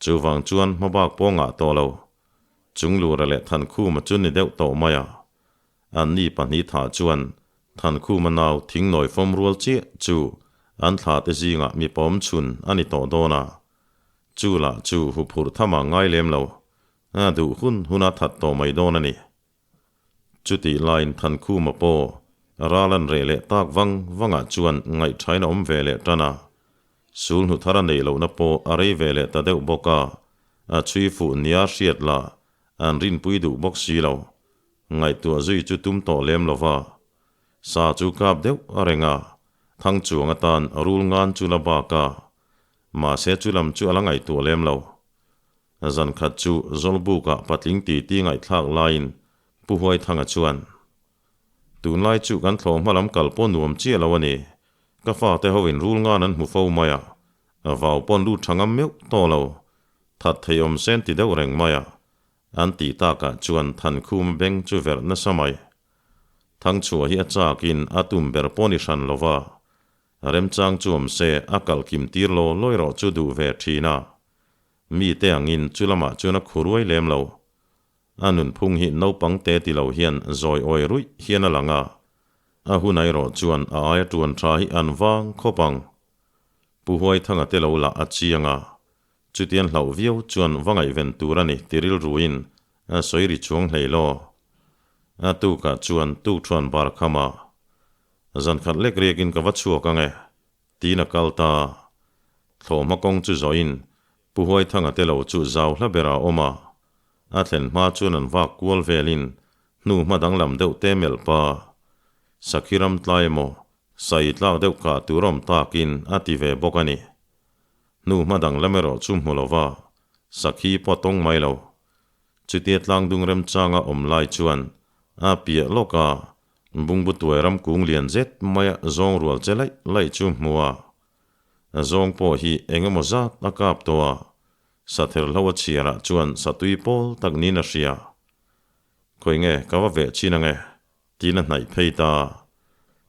chuvang chuan hma bak pawh ngah tawh lo. Chunglura leh Thankhuma chu ni deuh tawh mai a. Anni pahnih thah chuan Thankhuma nau thingnawi fawm rual chiah chu. An thla te zingah mipa awm chhun a ni tawh dawn a. Chu lah chu huphurh tham a ngai lem lo. A duh hun hun a that tawh mai dawn a ni. Chutih laiin Thankhuma pawh ral an reh leh tak vang vangah chuan ngaihthain a awm ve leh tan a. Sul hnu thar a neih lohna pawh a rei ve leh ta deuh bawk a, a chhui fuh nia hriat lah an rinpui duh bawk si lo. Ngaihtuah zui chu tum tawh lem lo va, sa chu kap deuh a reng a, thang chuang atan rul ngan chu la bak a, mahse chu lam chu a la ngaihtuah lem lo. Zan khat chu Zawlbukah patling titi ngaihthlak laiin Pu Huaithanga chuan, Tunlai chu kan thlawh hma lam kal pawh nuam chiah lo a ni. Ka fate hoin rul ngan an hmu fo mai a, vau pawn lut tha ngam meuh tawh lo. That thei awm sen ti deuh reng mai a, an tih takah chuan Thankhuma beng chu verh nasa mai. Thangchhuah hi a chakin a tum ber pawh ni hran lo va, remchang chu awm se a kalh kim tir law lawi rawh chu duh ve thin a. Mite angin chu lamah chuan a khuruai lem lo. A nunphung hi naupang te ti lo hian zawi awi ruih hian a lang a, a hun erawh chuan a aia tuan tha hi an vang khawp ang. Pu Huaithanga te lo lah a chiang a, chutian hlauh viau chuan va ngaihven tur a ni ti rilruin a sawi ri chuang hlei law. A tukah chuan tukṭhuan bar khama zankhat lek riakin ka va chhuak ang e, tiin a kal ta. Thlawhhma kawng chu zawhin Pu Huaithanga te lo chu zau hla berah a awm a, a thlen hma chuan an vak kual velin hnu hma danglam deuh te melh pa. Sakhi ram tlai emaw sai tlak deuh kah tur awm takin a ti ve bawk a ni. Hnu hma danglam erawh chu hmu lova sakhi pawh a tawng mai lo. Chutia tlangdung remchanga awm lai chuan a piah lawk a, bungbu tuai ram kung lian zet maia zawng rual che laih laih chu hmu a. A zawng pawh hi eng emaw zat a kap tawh a, sather hlo a chhiarah chuan satui pawl tak niin a hria. Khawi nge ka va veh chin ange? tiin a hnaih phei ta.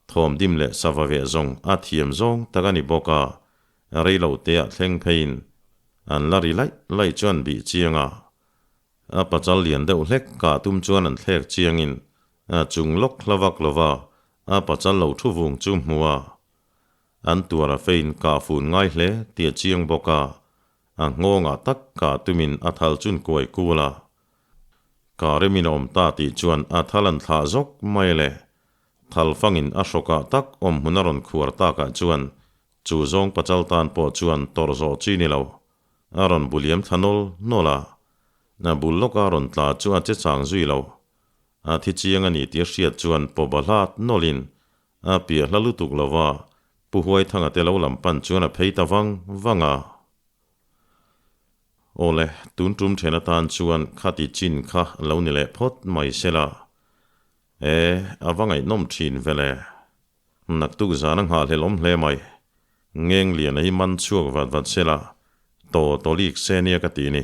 Thawm dim leh sava veh zawng a thiam zawng tak a ni bawk a, rei lo te ah thleng pheiin an la ri laih laih chuan bih chiang a. A pachal lian deuh hlek kah tum chuan an thlek chiangin a chung lawk hla vak lova a pachal lo thu vung chu hmu a. An tuar a fein kah fun ngai hle tih a chiang bawk a, a nghawngah tak kah tumin a thal chun kuai kul a. Kah remin a awm ta tih chuan a thal an thlah zawk mai le. Thal fangin a hrawkah tak awm hmun a rawn khuar takah chuan chu zawng pachal tan pawh chuan tawrh zawh chi ni lo. A rawn bu liam thla nawl nawl a, a bul lawka rawn tla chu a che chang zui lo. A thi chiang a ni tih a hriat chuan pawba hlat nawlhin A piah hla lutuk lo va, Pu Huaithanga te lo lam pan chuan a phei ta vang vang a. Awle, tun tum then atan chuan khati chin kha lo ni leh phawt mai se la. E, a va ngaihnawm thin vel e. Naktuk zan a nghahhlelh awm hle mai. Ngeng lian a hi man chhuak vat vat se la, taw tawlik se nia ka ti ni.